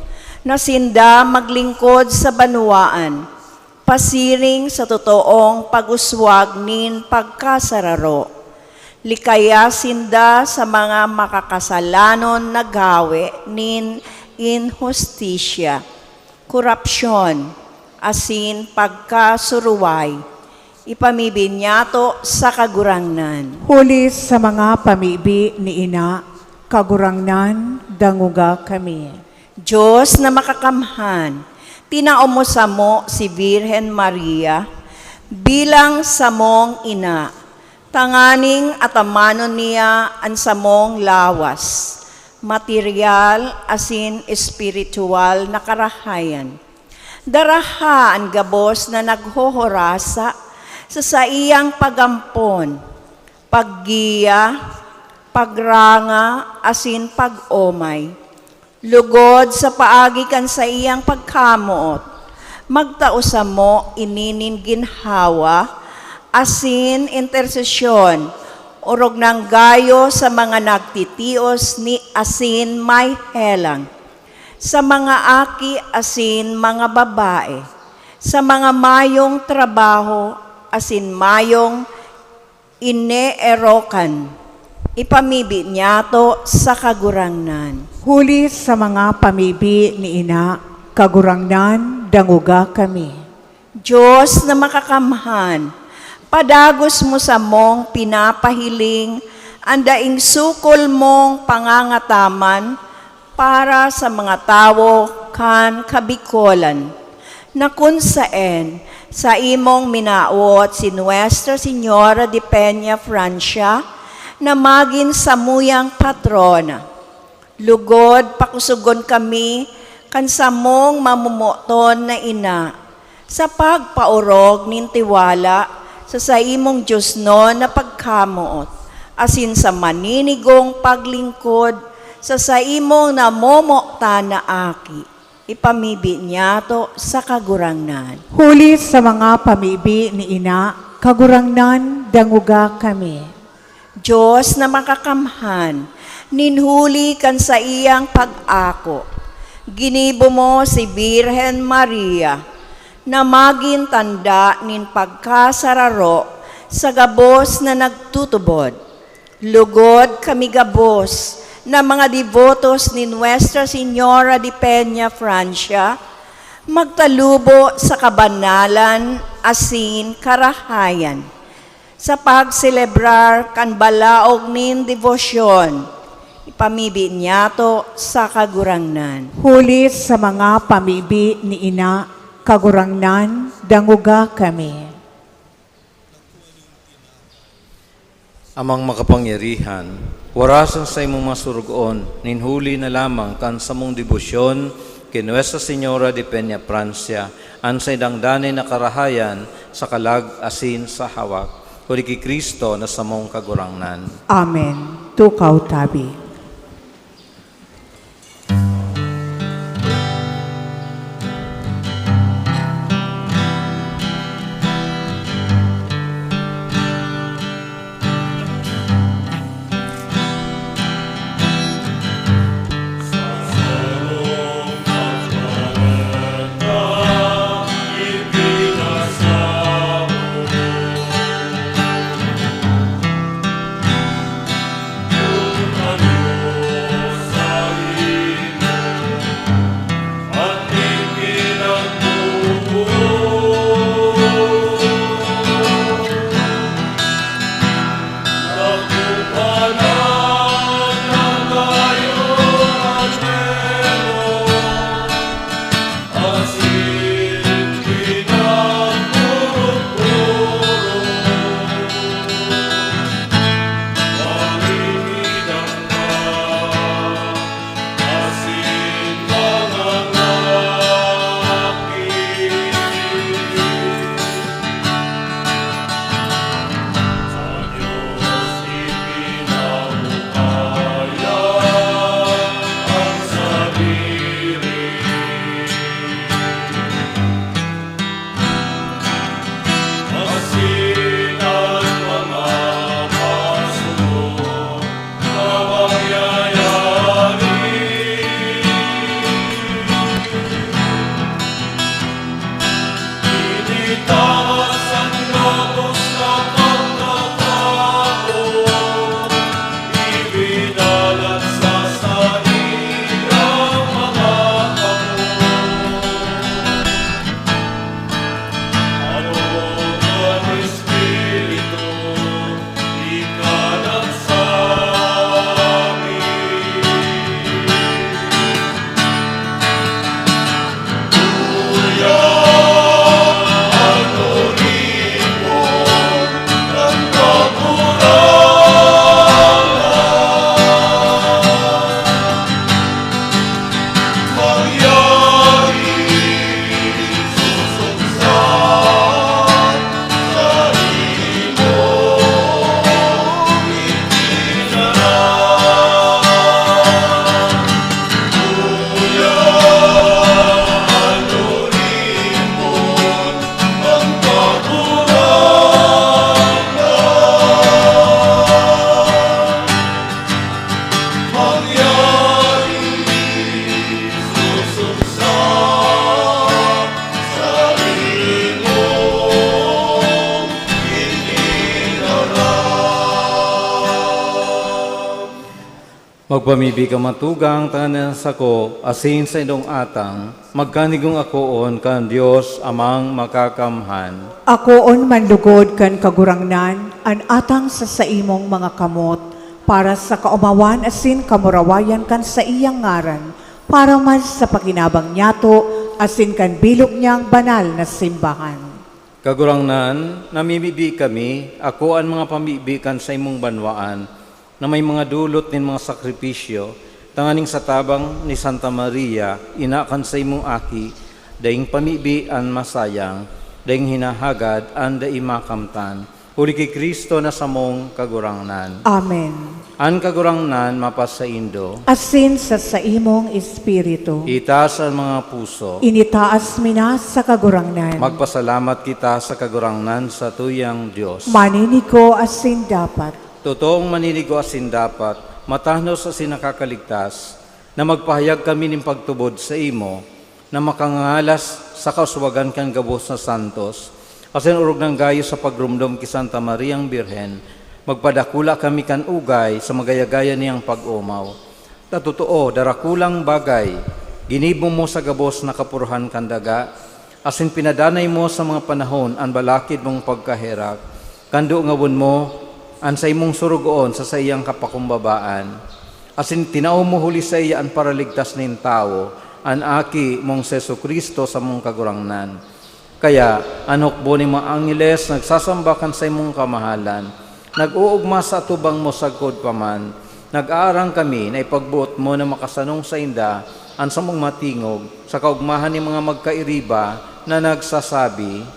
na sinda maglingkod sa banwaan, pasiring sa totoong pag-uswag nin pagkasararo. Likaya sinda sa mga makakasalanon na gawe nin inhustisya, korapsyon, asin pagkasuruway. Ipamibi niyato sa Kagurangnan. Huli sa mga pamibi ni ina, Kagurangnan, dangoga kami. Dios na makakamhan, tinao mo samo si Birhen Maria bilang samong ina, tanganing atamanon niya an samong lawas, material asin espiritual na karahayan. Daraha an gabos na naghorasa sa saiyang pag-ampon, paggiya, pagranga, asin pag-omay. Lugod sa paagi kan saiyang pagkamoot, magtao samo ini nin ginhawa asin intersesyon, orog nang gayo sa mga nagtitios ni asin may helang, sa mga aki asin mga babae, sa mga mayong trabaho asin mayong ineerokan. Ipamibi niyato sa Kagurangnan. Huli sa mga pamibi ni ina, Kagurangnan, dangoga kami. Dios na makakamhan, padagos mo samong pinapahiling an daing sukol mong pangangataman para sa mga tawo kan Kabikolan, na kun saen saimong minawot si Nuestra Señora de Peña Francia na magin samuyang patrona. Lugod, pakusugon kami kan samong mamomoton na ina, sa pagpaorog nin tiwala sa saimong diosnon na pagkamoot, asin sa maninigong paglingkod sa saimong namomotan na Aki. Ipamibi niyato sa Kagurangnan. Huli sa mga pamibi ni ina, Kagurangnan, dangoga kami. Dios na makakamhan, nin huli kan saiyang pag-ako, ginibo mo si Birhen Maria na magin tanda nin pagkasararo sa gabos na nagtutubod. Lugod kami gabos na mga debotos ni Nuestra Señora de Peña Francia, magtalubo sa kabanalan asin karahayan. Sa pagselebrar kan balaog nin debosyon, ipamibi niyato sa Kagurangnan. Huli sa mga pamibi ni ina, Kagurangnan, dangoga kami. Amang makapangyarihan, warasan sa imong mga sorogoon, nin huli na lamang kan samong debosyon ki Nuestra Señora de Peña Francia, an saindang danay na karahayan sa kalag asin sa hawak, huli ki Cristo na samong Kagurangnan. Amen. Tukaw tabi. Magpamibi ka matugang tanganing sako asin sa indong atang, magkanigong akoon kan Dios Amang Makakamhan. Akoon man lugod kan Kagurangnan an atang sa saimong mga kamot, para sa kaomawan asin kamurawayan kan saiyang ngaran, para man sa pakinabang niyato asin kan bilog niyang banal na simbahan. Kagurangnan, namimibi kami, ako an mga pamibi kan saimong banwaan, na may mga dulot nin mga sakripisyo, tanganing sa tabang ni Santa Maria, ina kan saimong Aki, daing pamibi an masayang, daing hinahagad an dai makamtan. Huli ki Cristo na samong Kagurangnan. Amen. An Kagurangnan mapasaindo. Asin sa saimong espiritu. Itaas an mga puso. Initaas mi na sa Kagurangnan. Magpasalamat kita sa Kagurangnan, sa tuyang Dios. Maninigo asin dapat. Totoong maninigo asin dapat, matanos asin nakakaligtas, na magpahayag kami nin pagtubod saimo, na makangangalas sa kauswagan kan gabos na santos, asin orog nang gayo sa pagromdom ki Santa Mariang Birhen, magpadakula kami kan ugay sa magayagayan niyang pag-omaw. Ta totoo, darakulang bagay, ginibo mo sa gabos na kapurahan kan daga, asin pinadanay mo sa mga panahon an balakid mong pagkaherak, kan dongawon mo an saimong sorogoon sa saiyang kapakumbabaan, asin tinao mo huli saiya an Paraligtas nin tawo, an Aki mong si Jesu-Cristo, samong Kagurangnan. Kaya, an hukbo nin mga angheles nagsasamba kan saimong kamahalan, nag-oogma sa atubang mo sagkod pa man. Nag-aarang kami na ipagboot mo na makasanong sainda an samong matingog sa kaogmahan nin mga magkairiba na nagsasabi,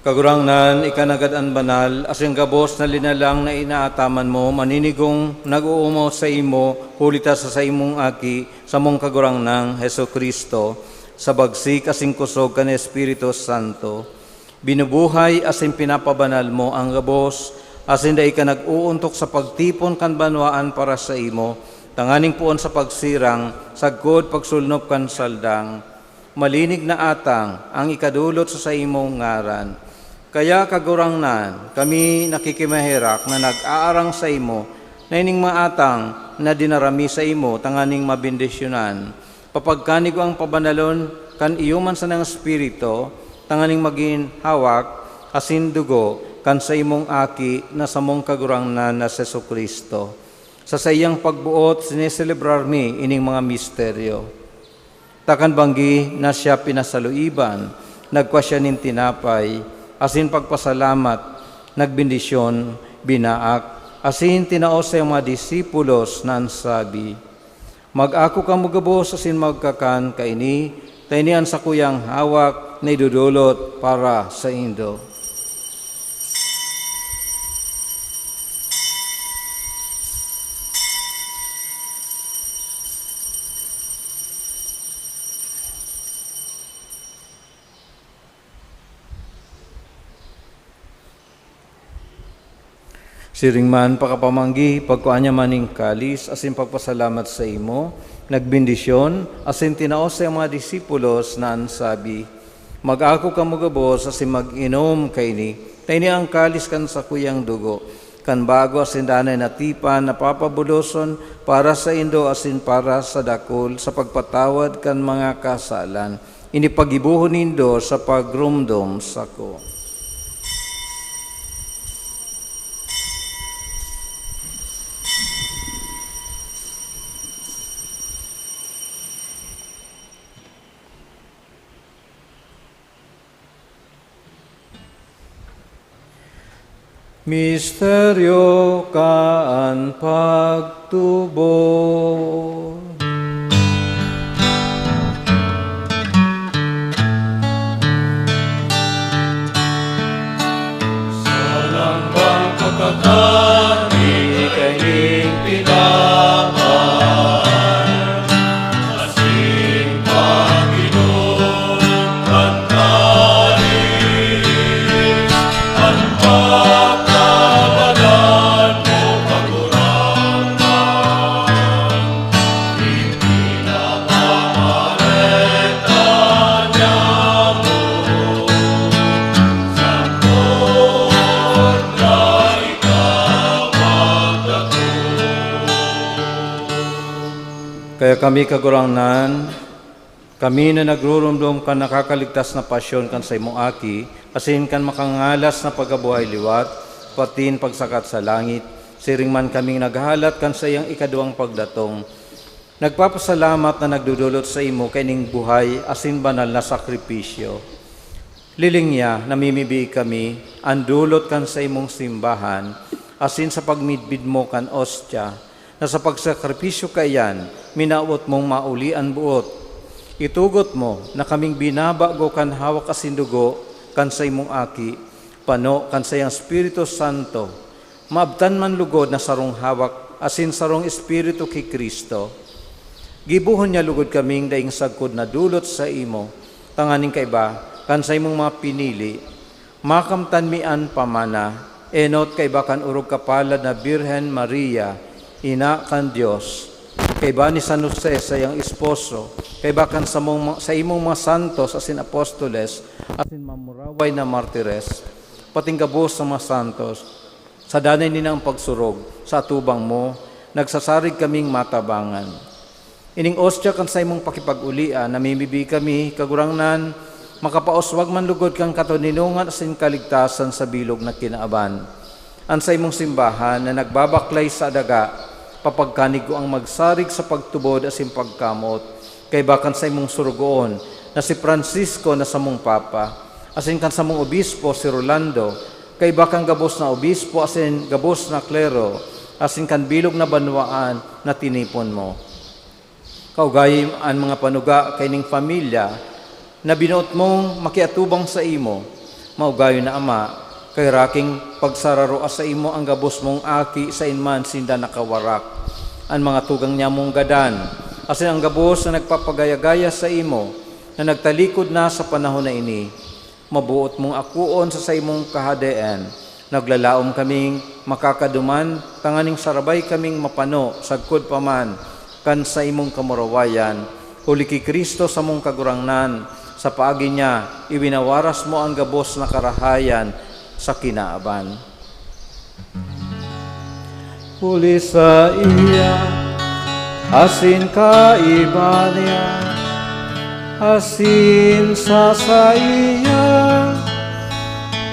Kagurangnan, ika nanggad an banal, asin gabos na linalang na inaataman mo, maninigong nag-oomaw saimo, huli ta sa saimong Aki, samong Kagurangnan, Jesu-Cristo, sa bagsik asin kusog kan Espiritu Santo. Binubuhay asin pinapabanal mo an gabos, asin dai ka nag-oontok sa pagtipon kan banwaan para saimo, tanganing poon sa pagsirang, sagkod pagsulnop kan saldang. Malinig na atang an ikadolot sa saimong ngaran. Kaya, Kagurangnan, kami nakikimaherak na nag-aarang saimo na ining mga atang na dinara mi saimo tanganing mabendisyonan, papagkanigo ang pabanalon kan iyo man sanang Espiritu, tanganing magin hawak asin dugo kan saimong Aki na samong Kagurangnan na si Jesu-Cristo. Sa saiyang pagboot, sineselebrar mi ining mga misteryo. Ta kan banggi na siya pinasaluiban, nagkua siya nin tinapay, asin pagpasalamat, nagbendisyon, binaak, asin tinao sa iyang mga disipulos na an sabi, "Mag-ako kamo gabos asin magkakan kaini, ta ini an sakuyang hawak na idodolot para saindo." Siring man, pakapamanggi, pagkua niya man nin kalis asin pagpasalamat saimo, nagbendisyon, asin tinao sa iyang mga disipulos na an sabi, "Mag-ako kamo gabos asin mag-inom kaini, ta ini an kalis kan sakuyang dugo, kan bago asin danay na tipan na papabuloson para saindo asin para sa dakul sa pagpatawad kan mga kasalan. Ini paggibohon nindo sa pagromdom sako. Misteryo kan pagtubod. Sa lambang pagkakan, ini kaining tinapay, asin pag-inom kan kalis, an pagkabalan mo, Kagurangnan, ipinapamareta niamo, sangkod na ikaw magdato. Kaya kami, Kagurangnan, kami na nagruromdom kan nakakaligtas na pasyon kan saimong Aki, asin kan makangalas na pagkabuhay liwat, patin pagsakat sa langit, siring man kaming naghahalat kan saiyang ikaduwang pagdatong, nagpapasalamat na nagdodolot saimo kaining buhay asin banal na sakripisyo. Lilingia, namimibi kami, an dolot kan saimong simbahan, asin sa pagmidbid mo kan ostya, na sa pagsakripisyo kaiyan, minawot mong mauli an boot. Itugot mo na kaming binabago kan hawak asin dugo kan saimong Aki, pano kan saiyang Espiritu Santo, maabtan man lugod na sarong hawak asin sarong Espiritu ki Cristo. Gibohon niya lugod kaming daing sagkod na dolot saimo, tanganing kaiba kan saimong mga pinili, makamtan mi an pamana, enot kaiba kan orog kapalad na Birhen Maria, Ina kan Dios, kaiba ni San Jose, saiyang esposo, kaiba kan samong ma-, saimong mga santos asin apostoles, asin mamuraway na martires, pating gabos na mga santos. Sa danay ninang pagsurog, sa atubang mo, nagsasarig kaming matabangan. Ining ostya kan saimong pakipag-ulian, namimibi kami, Kagurangnan, makapauswag man lugod kan katoninongan asin kaligtasan sa bilog na kinaaban. An saimong simbahan na nagbabaklay sa daga, papagkanigo ang magsarig sa pagtubod asin pagkamot, kaiba kan saimong sorogoon na si Francisco na samong Papa, asin kan samong obispo si Rolando, kaiba kan gabos na obispo asin gabos na klero, asin kan bilog na banwaan na tinipon mo. Kaugayi an mga panuga kaining pamilya na binoot mong makiatubang saimo, maugayon na Ama, kay raking pagsararoa saimo an gabos mong aki saen man sinda nakawarak. An mga tugang niyamong gadan, asin an gabos na nagpapagaya-gaya saimo, na nagtalikod na sa panahon na ini, maboot mong akoon sa saimong Kahadean. Naglalaom kaming makakaduman, tanganing sarabay kaming mapano sagkod pa man kan saimong kamurawayan, huli ki Cristo samong Kagurangnan. Sa paagi niya, iwinawaras mo an gabos na karahayan sa kinaaban. Huli saiya, asin kaiba niya, asin sa saiya,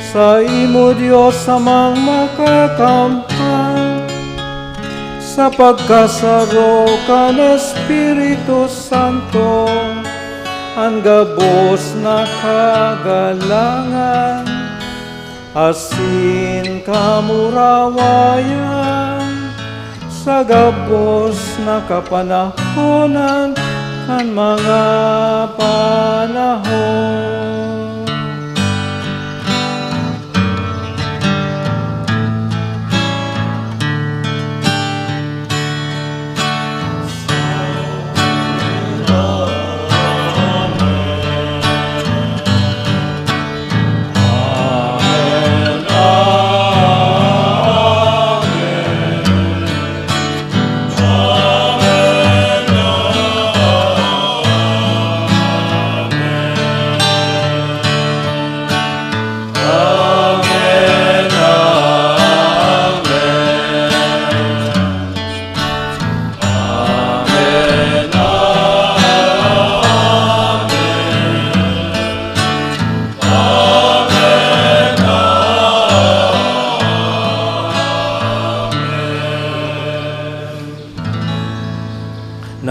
saimo, Dios Amang Makakamtan, sa pagkasaro kan Espiritu Santo, an gabos na kagalangan asin kamurawayan sa gabos na kapanahonan kan mga panahon.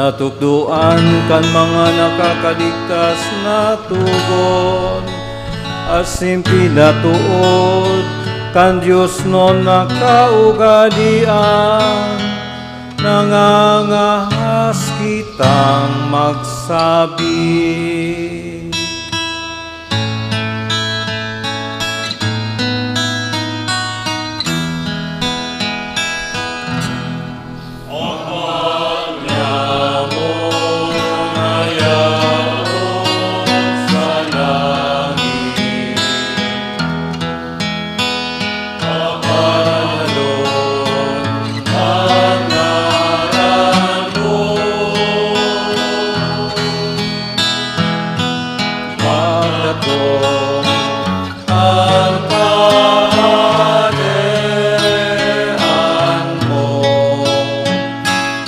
Natukdoan kan mga nakakaligtas na tugon, asin pinatuod kan Diosnon na kaugalean, nangangahas kitang magsabi. An Kahadean mo,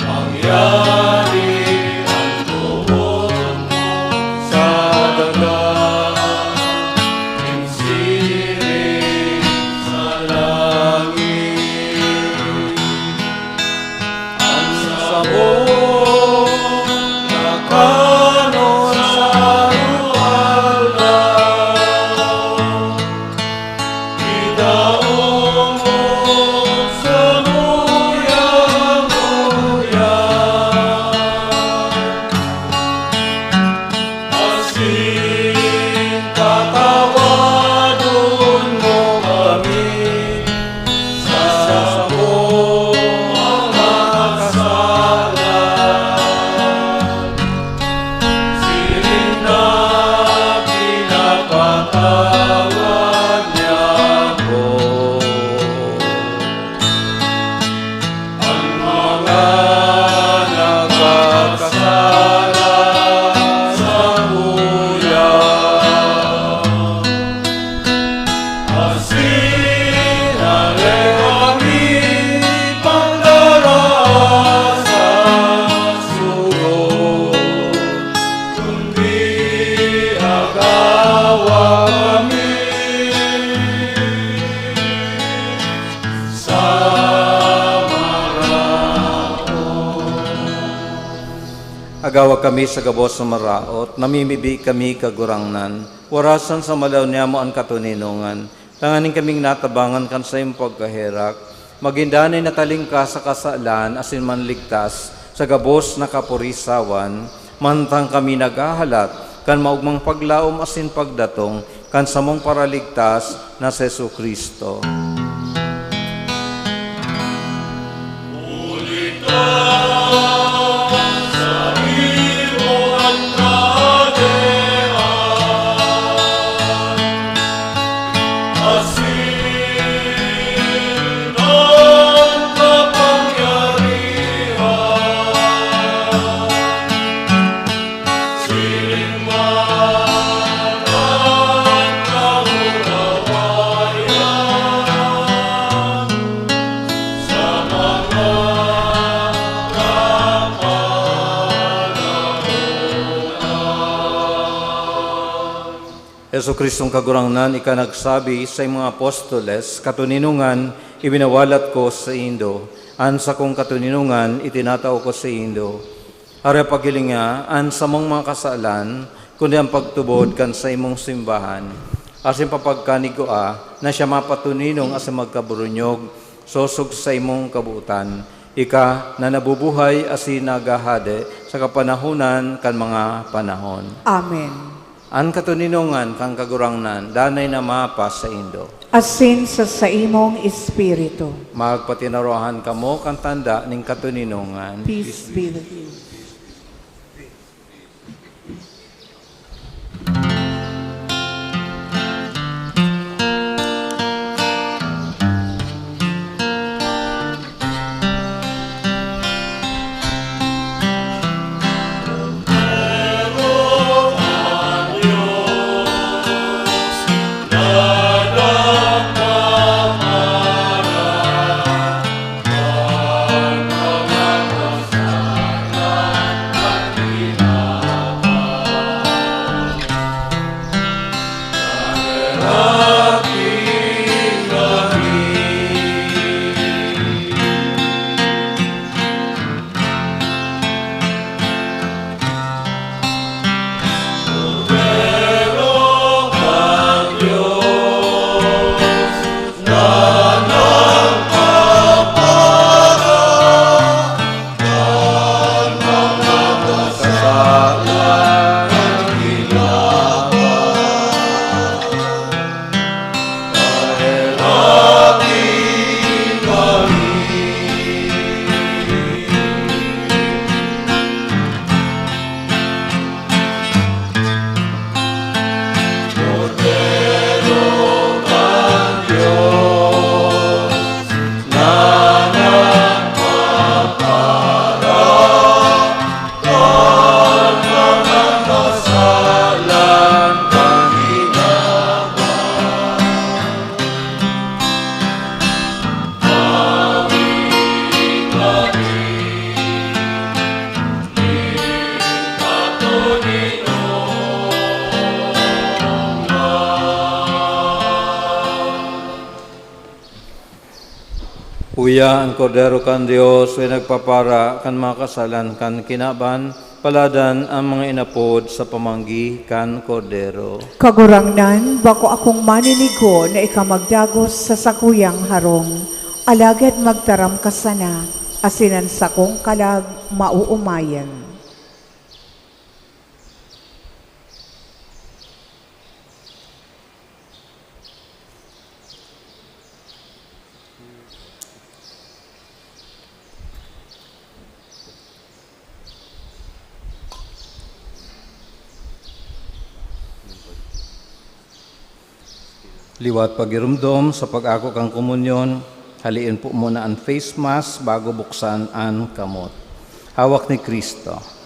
mangyari an tubod mo sa daga, nin siring sa langit. An samong kakanon sa aldaw-aldaw, idao mo sa nguya-nguya. Asin patawadon mo kami sa samong mga kasalan, siring na pinapatawad niyato an mga nagkasala sakuya. Asin dai kami pagdara sa sugot, kundi agawa kami sa maraot. Agawa kami sa gabos na maraot, namimibi kami, Kagurangnan, warasan sa malaw niyamo an katoninongan, tanganing kaming natabangan kan saimong pagkaherak, magin danay na talingkas sa kasalan asin manligtas sa gabos na kaporisawan, mantang kami naghahalat kan maogmang paglaom asin pagdatong kan samong Paraligtas na si Jesu-Cristo. Jesu-Cristong Kagurangnan, ika nagsabi sa mga apostoles, "Katoninongan, ibinawalat ko saindo, an sakong katoninongan, itinatao ko saindo." Aram paghilinga an samong mga kasalan, kundi an pagtubod kan saimong simbahan, asin papagkanigua na siya mapatoninong asin magkaburunyog sosog sa saimong kabotan, ika na nabubuhay asin naghahade sa kapanahonan kan mga panahon. Amen. An katoninongan kan Kagurangnan danay na mapasaindo. Asin sa saimong espiritu. Magpatinarohan kamo kan tanda nin katoninongan. Peace be with you. Uya, an Kordero kan Dios, uya nagpapara kan mga kasalan kan kinaban, paladan an mga inapod sa pamanggi kan Kordero. Kagurangnan, bako akong maninigho na ika magdagos sa sakuyang harong, alagad magtaram ka sana, asin an sakong kalag maoomayan. Liwat pagiromdom sa pag-ako kan komunyon, halion po muna an face mask bago buksan an kamot. Hawak ni Cristo.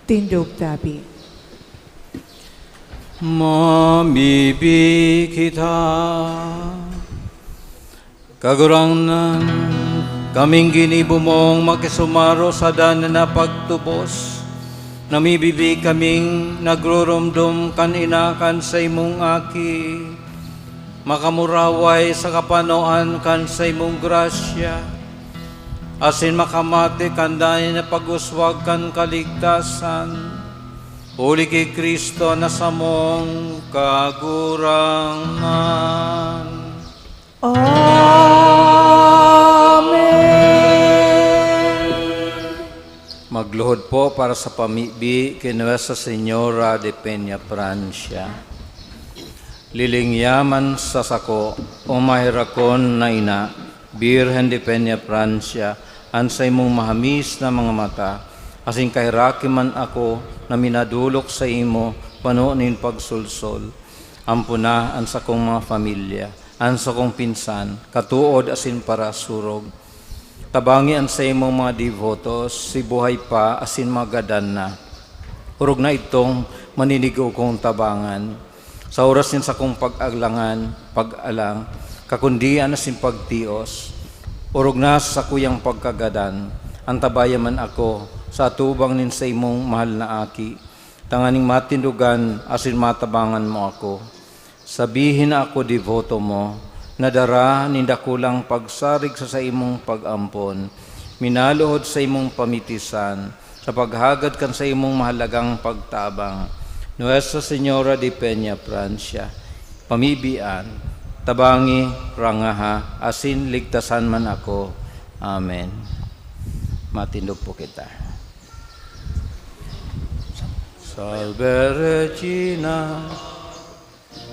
Tindog tabi. Mamibi kita. Kagurangnan, kaming ginibo mong makisumaro sa dan na pagtubos. Namibibi kaming nagrurumdom kan ina kan saimong aki. Makamuraway sa kapanoan kan saimong grasya, asin makamate kan danay na pag-uswag kan kaligtasan, huli ki Cristo na samong Kagurangnan. Amen. Magluhod po para sa pamibi ki Nuestra Señora de Peña Francia. Lilingya man sa sako, o maherakon na ina, Birhen de Peña Francia, an saimong mahamis na mga mata, asin kaheraki man ako na minadolok saimo pano nin pagsolsol. Ampona an sakong mga pamilya, an sakong pinsan, katood asin parasurog. Tabangi an saimong mga debotos, si buhay pa asin magadan na. Orog na idtong maninigo kong tabangan. Sa oras nin sakong pag-alangan, pag-alang, kakundian asin pagtios, orog na sa sakuyang pagkagadan, antabayan man ako sa atubang nin saimong mahal na aki, tanganing matindogan asin matabangan mo ako. Sabihin na ako deboto mo, na dara nin dakulang pagsarig sa saimong pag-ampon, minaluhod saimong pamitisan, sa paghagad kan saimong mahalagang pagtabang. Nuestra Señora de Peña Francia, pamibian, tabangi, rangaha, asin ligtasan man ako. Amen. Matindog po kita. Salve Regina.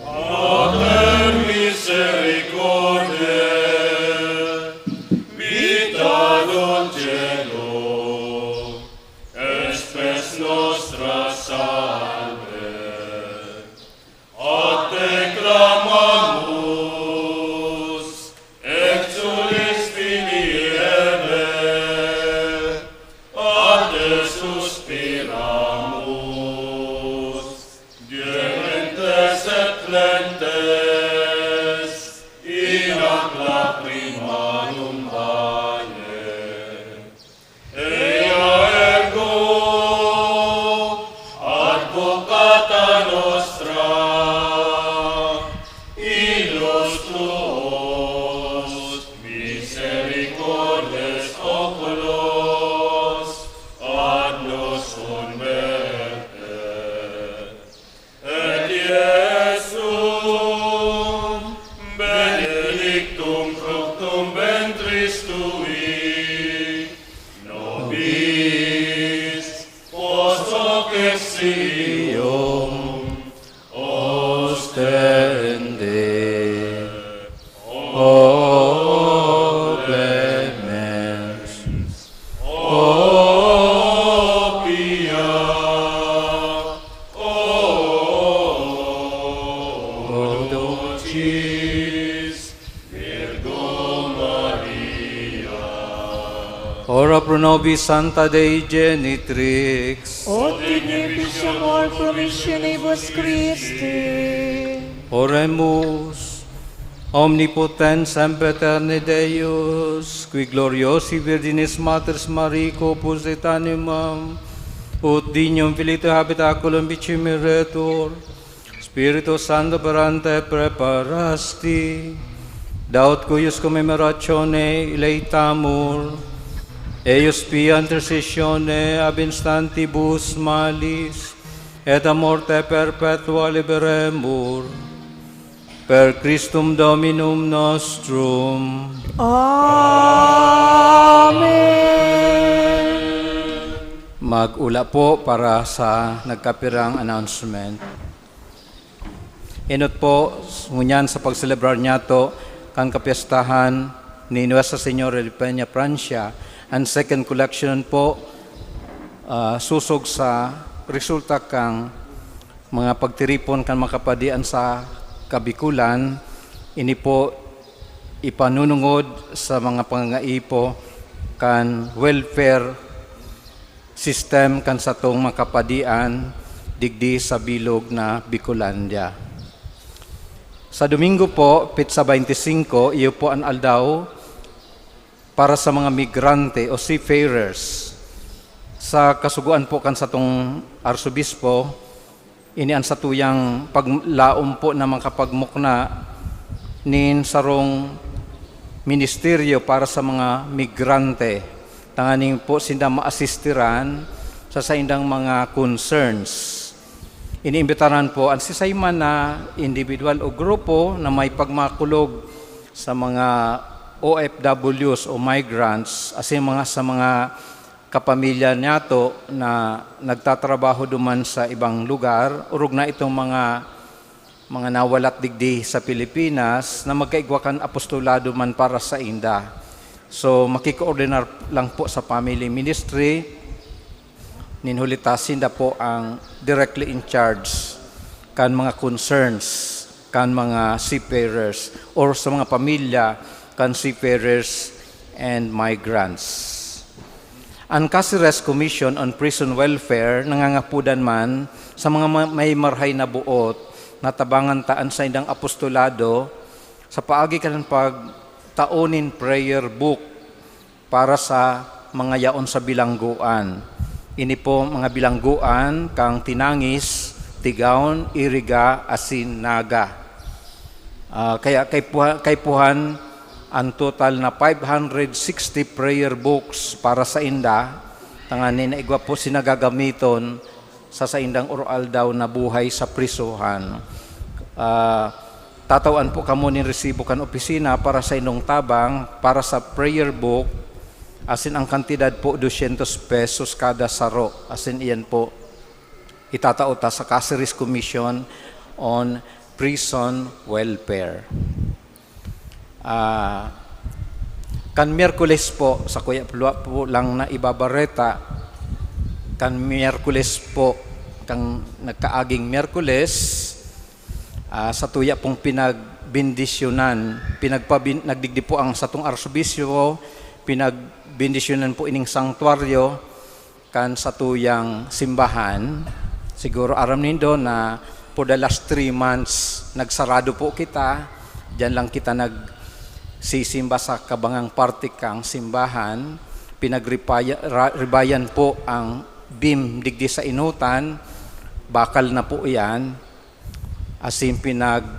Pater misericordiae, vita dulcedo, spes nostra salve. A te clamamus, exsulis Filii Hevae, a te suspiramus, gementes et flentes in ac lacrimarum valle. Ea ergo advocata nostra, illos tuos misericordes oculos ad nos converte. Et Iesum benedictum fructum ventris tui, nobis post hoc exilium ostende. O clemens, o pia, o dulcis Virgo Maria. Ora pro nobis Sancta Dei Genitrix. Ut dignificamur promissionibus Christi. Oremus. Omnipotens sempiterni Deus, qui gloriosi Virginis Mater Mariae corpus et anima, ut dignum filii tui habitaculum vicemeretur, Spiritus Sancto operante preparasti, da ut cuius commemorationem eleitamus, eius pia intercessione ab instantibus malis et a morte perpetua liberemur. Per Christum Dominum nostrum. Amen. Mag-ula po para sa nagkapirang announcement. Enot po, ngunyan sa pagselebrar niyato kan kapyestahan ni Nuestra Señora de Peña Francia, ang second collection po, ah, sosog sa resulta kan mga pagtiripon kan mga kapadian sa Kabikulan. Ini po ipanunungod sa mga pangangaipo kan welfare system kan satong mga kapadian digdi sa bilog na Bicolandia. Sa Domingo po, petsa twenty-five, iyo po an aldaw para sa mga migrante o seafarers. Sa kasugoan po kan satong Arsobispo, ini an satuyang paglaom po na makapagmukna nin sarong ministeryo para sa mga migrante, tanganing po sinda maasistiran sa saindang mga concerns. Iniimbitaran po an sisay man na individual o grupo na may pagmakulog sa mga O F Ws o migrants, asin mga, sa mga kapamilya niyato na nagtatrabaho duman sa ibang lugar, orog na itong mga, mga nawalat digdi sa Pilipinas na magkaigwa kan apostolado man para sainda. So, makikoordinar lang po sa family ministry, nin huli ta sinda po ang directly in charge kan mga concerns kan mga seafarers or sa mga pamilya kan seafarers and migrants. An Caceres Commission on Prison Welfare nangangapodan man sa mga ma-, may marahay na buot na tabangan ta an saindang apostolado sa paagi kan pagtao nin prayer book para sa mga yaon sa bilanggoan. Ini po mga bilanggoan kan Tinangis, Tigaon, Iriga, asin Naga. Ah, kaya kaipuha-, kaipuhan an total na five hundred sixty prayer books para sainda, tanganing igwa po sinda gagamiton sa saindang aroaldaw na buhay sa prisohan. Ah, tatawan po kamo nin resibo kan opisina para sa indong tabang, para sa prayer book, asin ang kantidad po, dosyentos pesos kada saro. Asin iyan po, itatao ta sa Caceres Commission on Prison Welfare. Ah, kan Miyerkules po, sakuya po lang na ibabareta, kan Miyerkules po, kan nagkaaging Miyerkules, ah, satuya pong pinagbendisyonan, pinagpabin-, nagdigdi po ang satong arsobispo, pinagbendisyonan po ining sangtuaryo, kan satuyang simbahan. Siguro aram nindo na for the last three months, nagsarado po kita. Diyan lang kita nagsisimba sa kabangang parte kang simbahan. Pinagripaya-, ra-, ribayan po ang beam digdi sa inutan. Bakal na po iyan. Asin pinag-,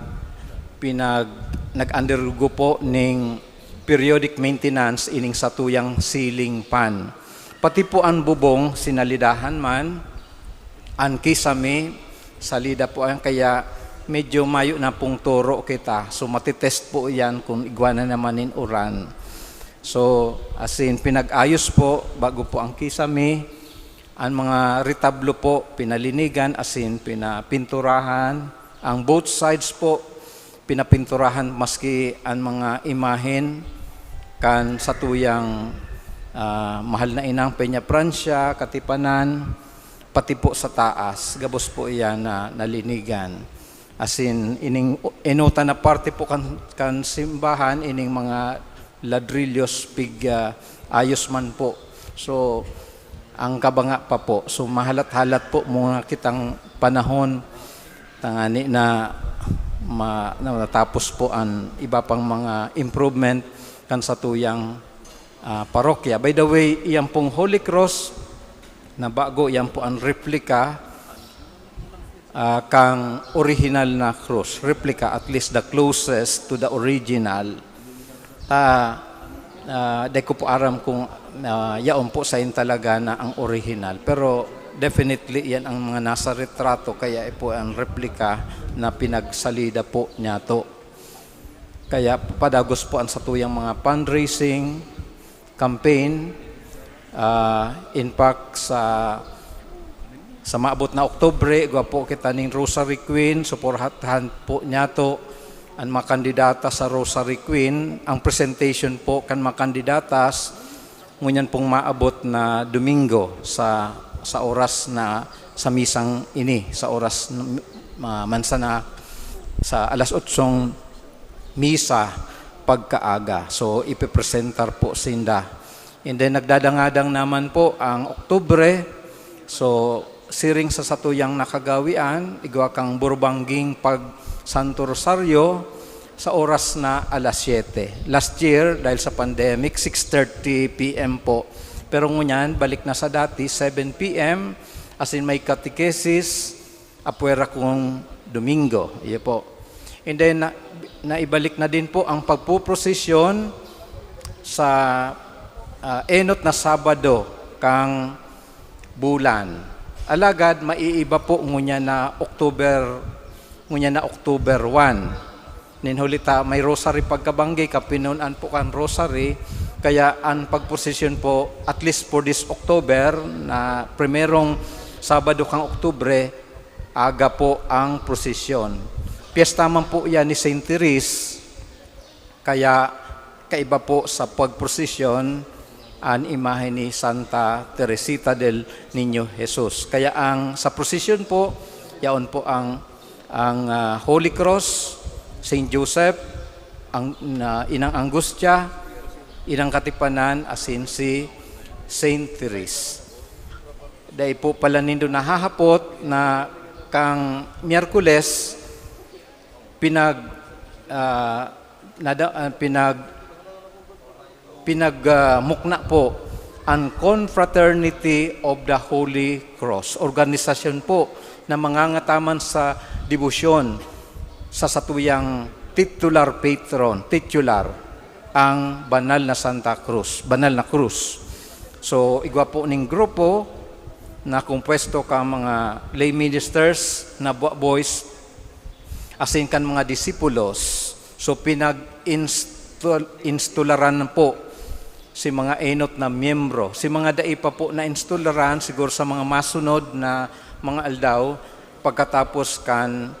pinag-, nag-undergo po ning periodic maintenance ining satuyang ceiling fan. Pati po an bubong sinalidahan man, an kisame, salida po yan, kaya medyo mayo na pong toro kita. So, matitest po yan kung igwa na naman nin uran. So, asin pinag-ayos po, bago po ang kisame, an mga retablo po, pinalinigan, asin pinapinturahan. Ang both sides po, pinapinturahan, maski an mga imahen kan satuyang, ah, mahal na inang Peña Francia, katipanan, pati po sa taas, gabos po iyan na nalinigan. Asin, ining inutan na parte po kan, kan simbahan, ining mga ladrilyos, pig, ah, ayos man po. So, ang kabanga pa po. So, mahalat-halat po muna kitang panahon, tangani na ma-, na natapos po an iba pang mga improvement kan satuyang, ah, parokya. By the way, iyang pong Holy Cross na bago, iyan po an replika, ah, kang orihinal na krus, replica, at least the closest to the original. Ah, ah, di ko po aram kung, ah, yaon po sain talaga na ang orihinal. Pero definitely, yan ang mga nasa retrato, kaya po ang replika na pinagsalida po niyato. Kaya padagos po ang satuyang mga fundraising campaign. Ah, in fact, sa, sa maabot na Oktubre, igwa po kita ning Rosary Queen, suportahan po niyato an mga kandidata sa Rosary Queen. Ang presentation po kan mga kandidatas, ngunyan pong maabot na Domingo sa, sa oras na sa misang ini, sa oras na, ma-, mansa na sa alas otsong misa pagkaaga. So, ipipresentar po sinda. And then nagdadangadang naman po ang Oktubre. So, siring sa satuyang nakagawian, igwa kang burbangging pag Santo Rosario sa oras na alas siyete. Last year, dahil sa pandemic, six thirty p m po. Pero ngunyan, balik na sa dati, seven p m, as in may catechesis, apwera kung Domingo. Iyo po. And then, na, naibalik na din po ang pagpuprosesyon sa ah, enot na Sabado kang bulan. Alagad maiiba po ngunyan na October, ngunyan na October one. Nin huli ta, may rosary pagkabanggi, kapinon-an po kan rosary, kaya ang pagprosesyon po, at least for this October, na primerong Sabado kang Oktubre, aga po ang prosesyon. Piyesta man po yan ni Saint Therese, kaya kaiba po sa pagprosesyon an imahe ni Santa Teresita del Niño Jesus. Kaya ang sa prosesyon po, yaon po ang, ang, ah, Holy Cross, Saint Joseph, ang, na, Inang Angustia, Inang Katipanan, asin si Saint Therese. Dai po pala nindo nahahapot na kang Miyerkules, pinag, ah, nada-, ah, pinag-, pinag, ah, mukna po an Confraternity of the Holy Cross, organisasyon po na mangangataman sa debosyon sa satuyang titular patron, titular, ang banal na Santa Cruz, banal na krus. So, igwa po ning grupo na kompuesto ka mga lay ministers na bo-, boys, asin kan mga disipulos. So, pinag-instul-, instalaran po si mga enot na miyembro. Si mga dai pa po na instalaran, siguro sa mga masunod na mga aldaw, pagkatapos kan,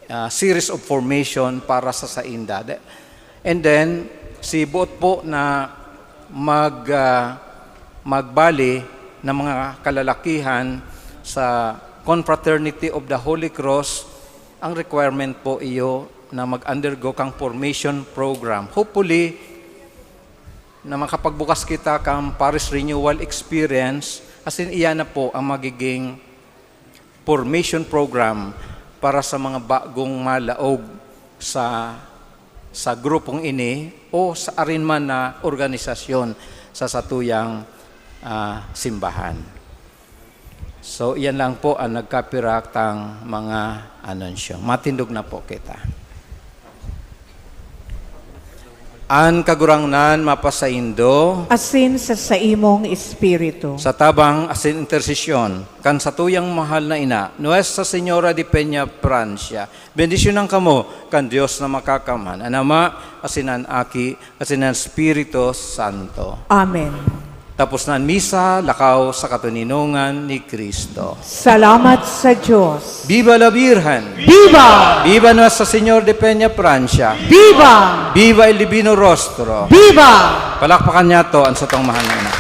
ah, series of formation para sa sainda. De-, and then, si buot po na mag, ah, magbali na mga kalalakihan sa Confraternity of the Holy Cross, ang requirement po iyo na mag-undergo kang formation program. Hopefully, na makapagbukas kita kang Parish Renewal Experience, asin iyan na po ang magiging formation program para sa mga bagong malaog sa, sa grupong ini o sa arin man na organisasyon sa satuyang, ah, simbahan. So, iyan lang po ang nagkapirak tang mga anunsyo. Matindog na po kita. An Kagurangnan mapasaindo. Asin sa saimong espiritu. Sa tabang asin intersesyon kan satuyang mahal na ina, Nuestra Señora de Peña Francia, bendisyonan kamo kan Dios na Makakamhan, an Ama, asin an Aki, asin an Espiritu Santo. Amen. Tapos na an misa, lakaw sa katoninongan ni Cristo. Salamat sa Diyos. Viva la Virgen! Viva! Viva Nuestra Señor de Peña Francia! Viva! Viva el Divino Rostro! Viva! Palakpakan niyato an satong mahal na ina.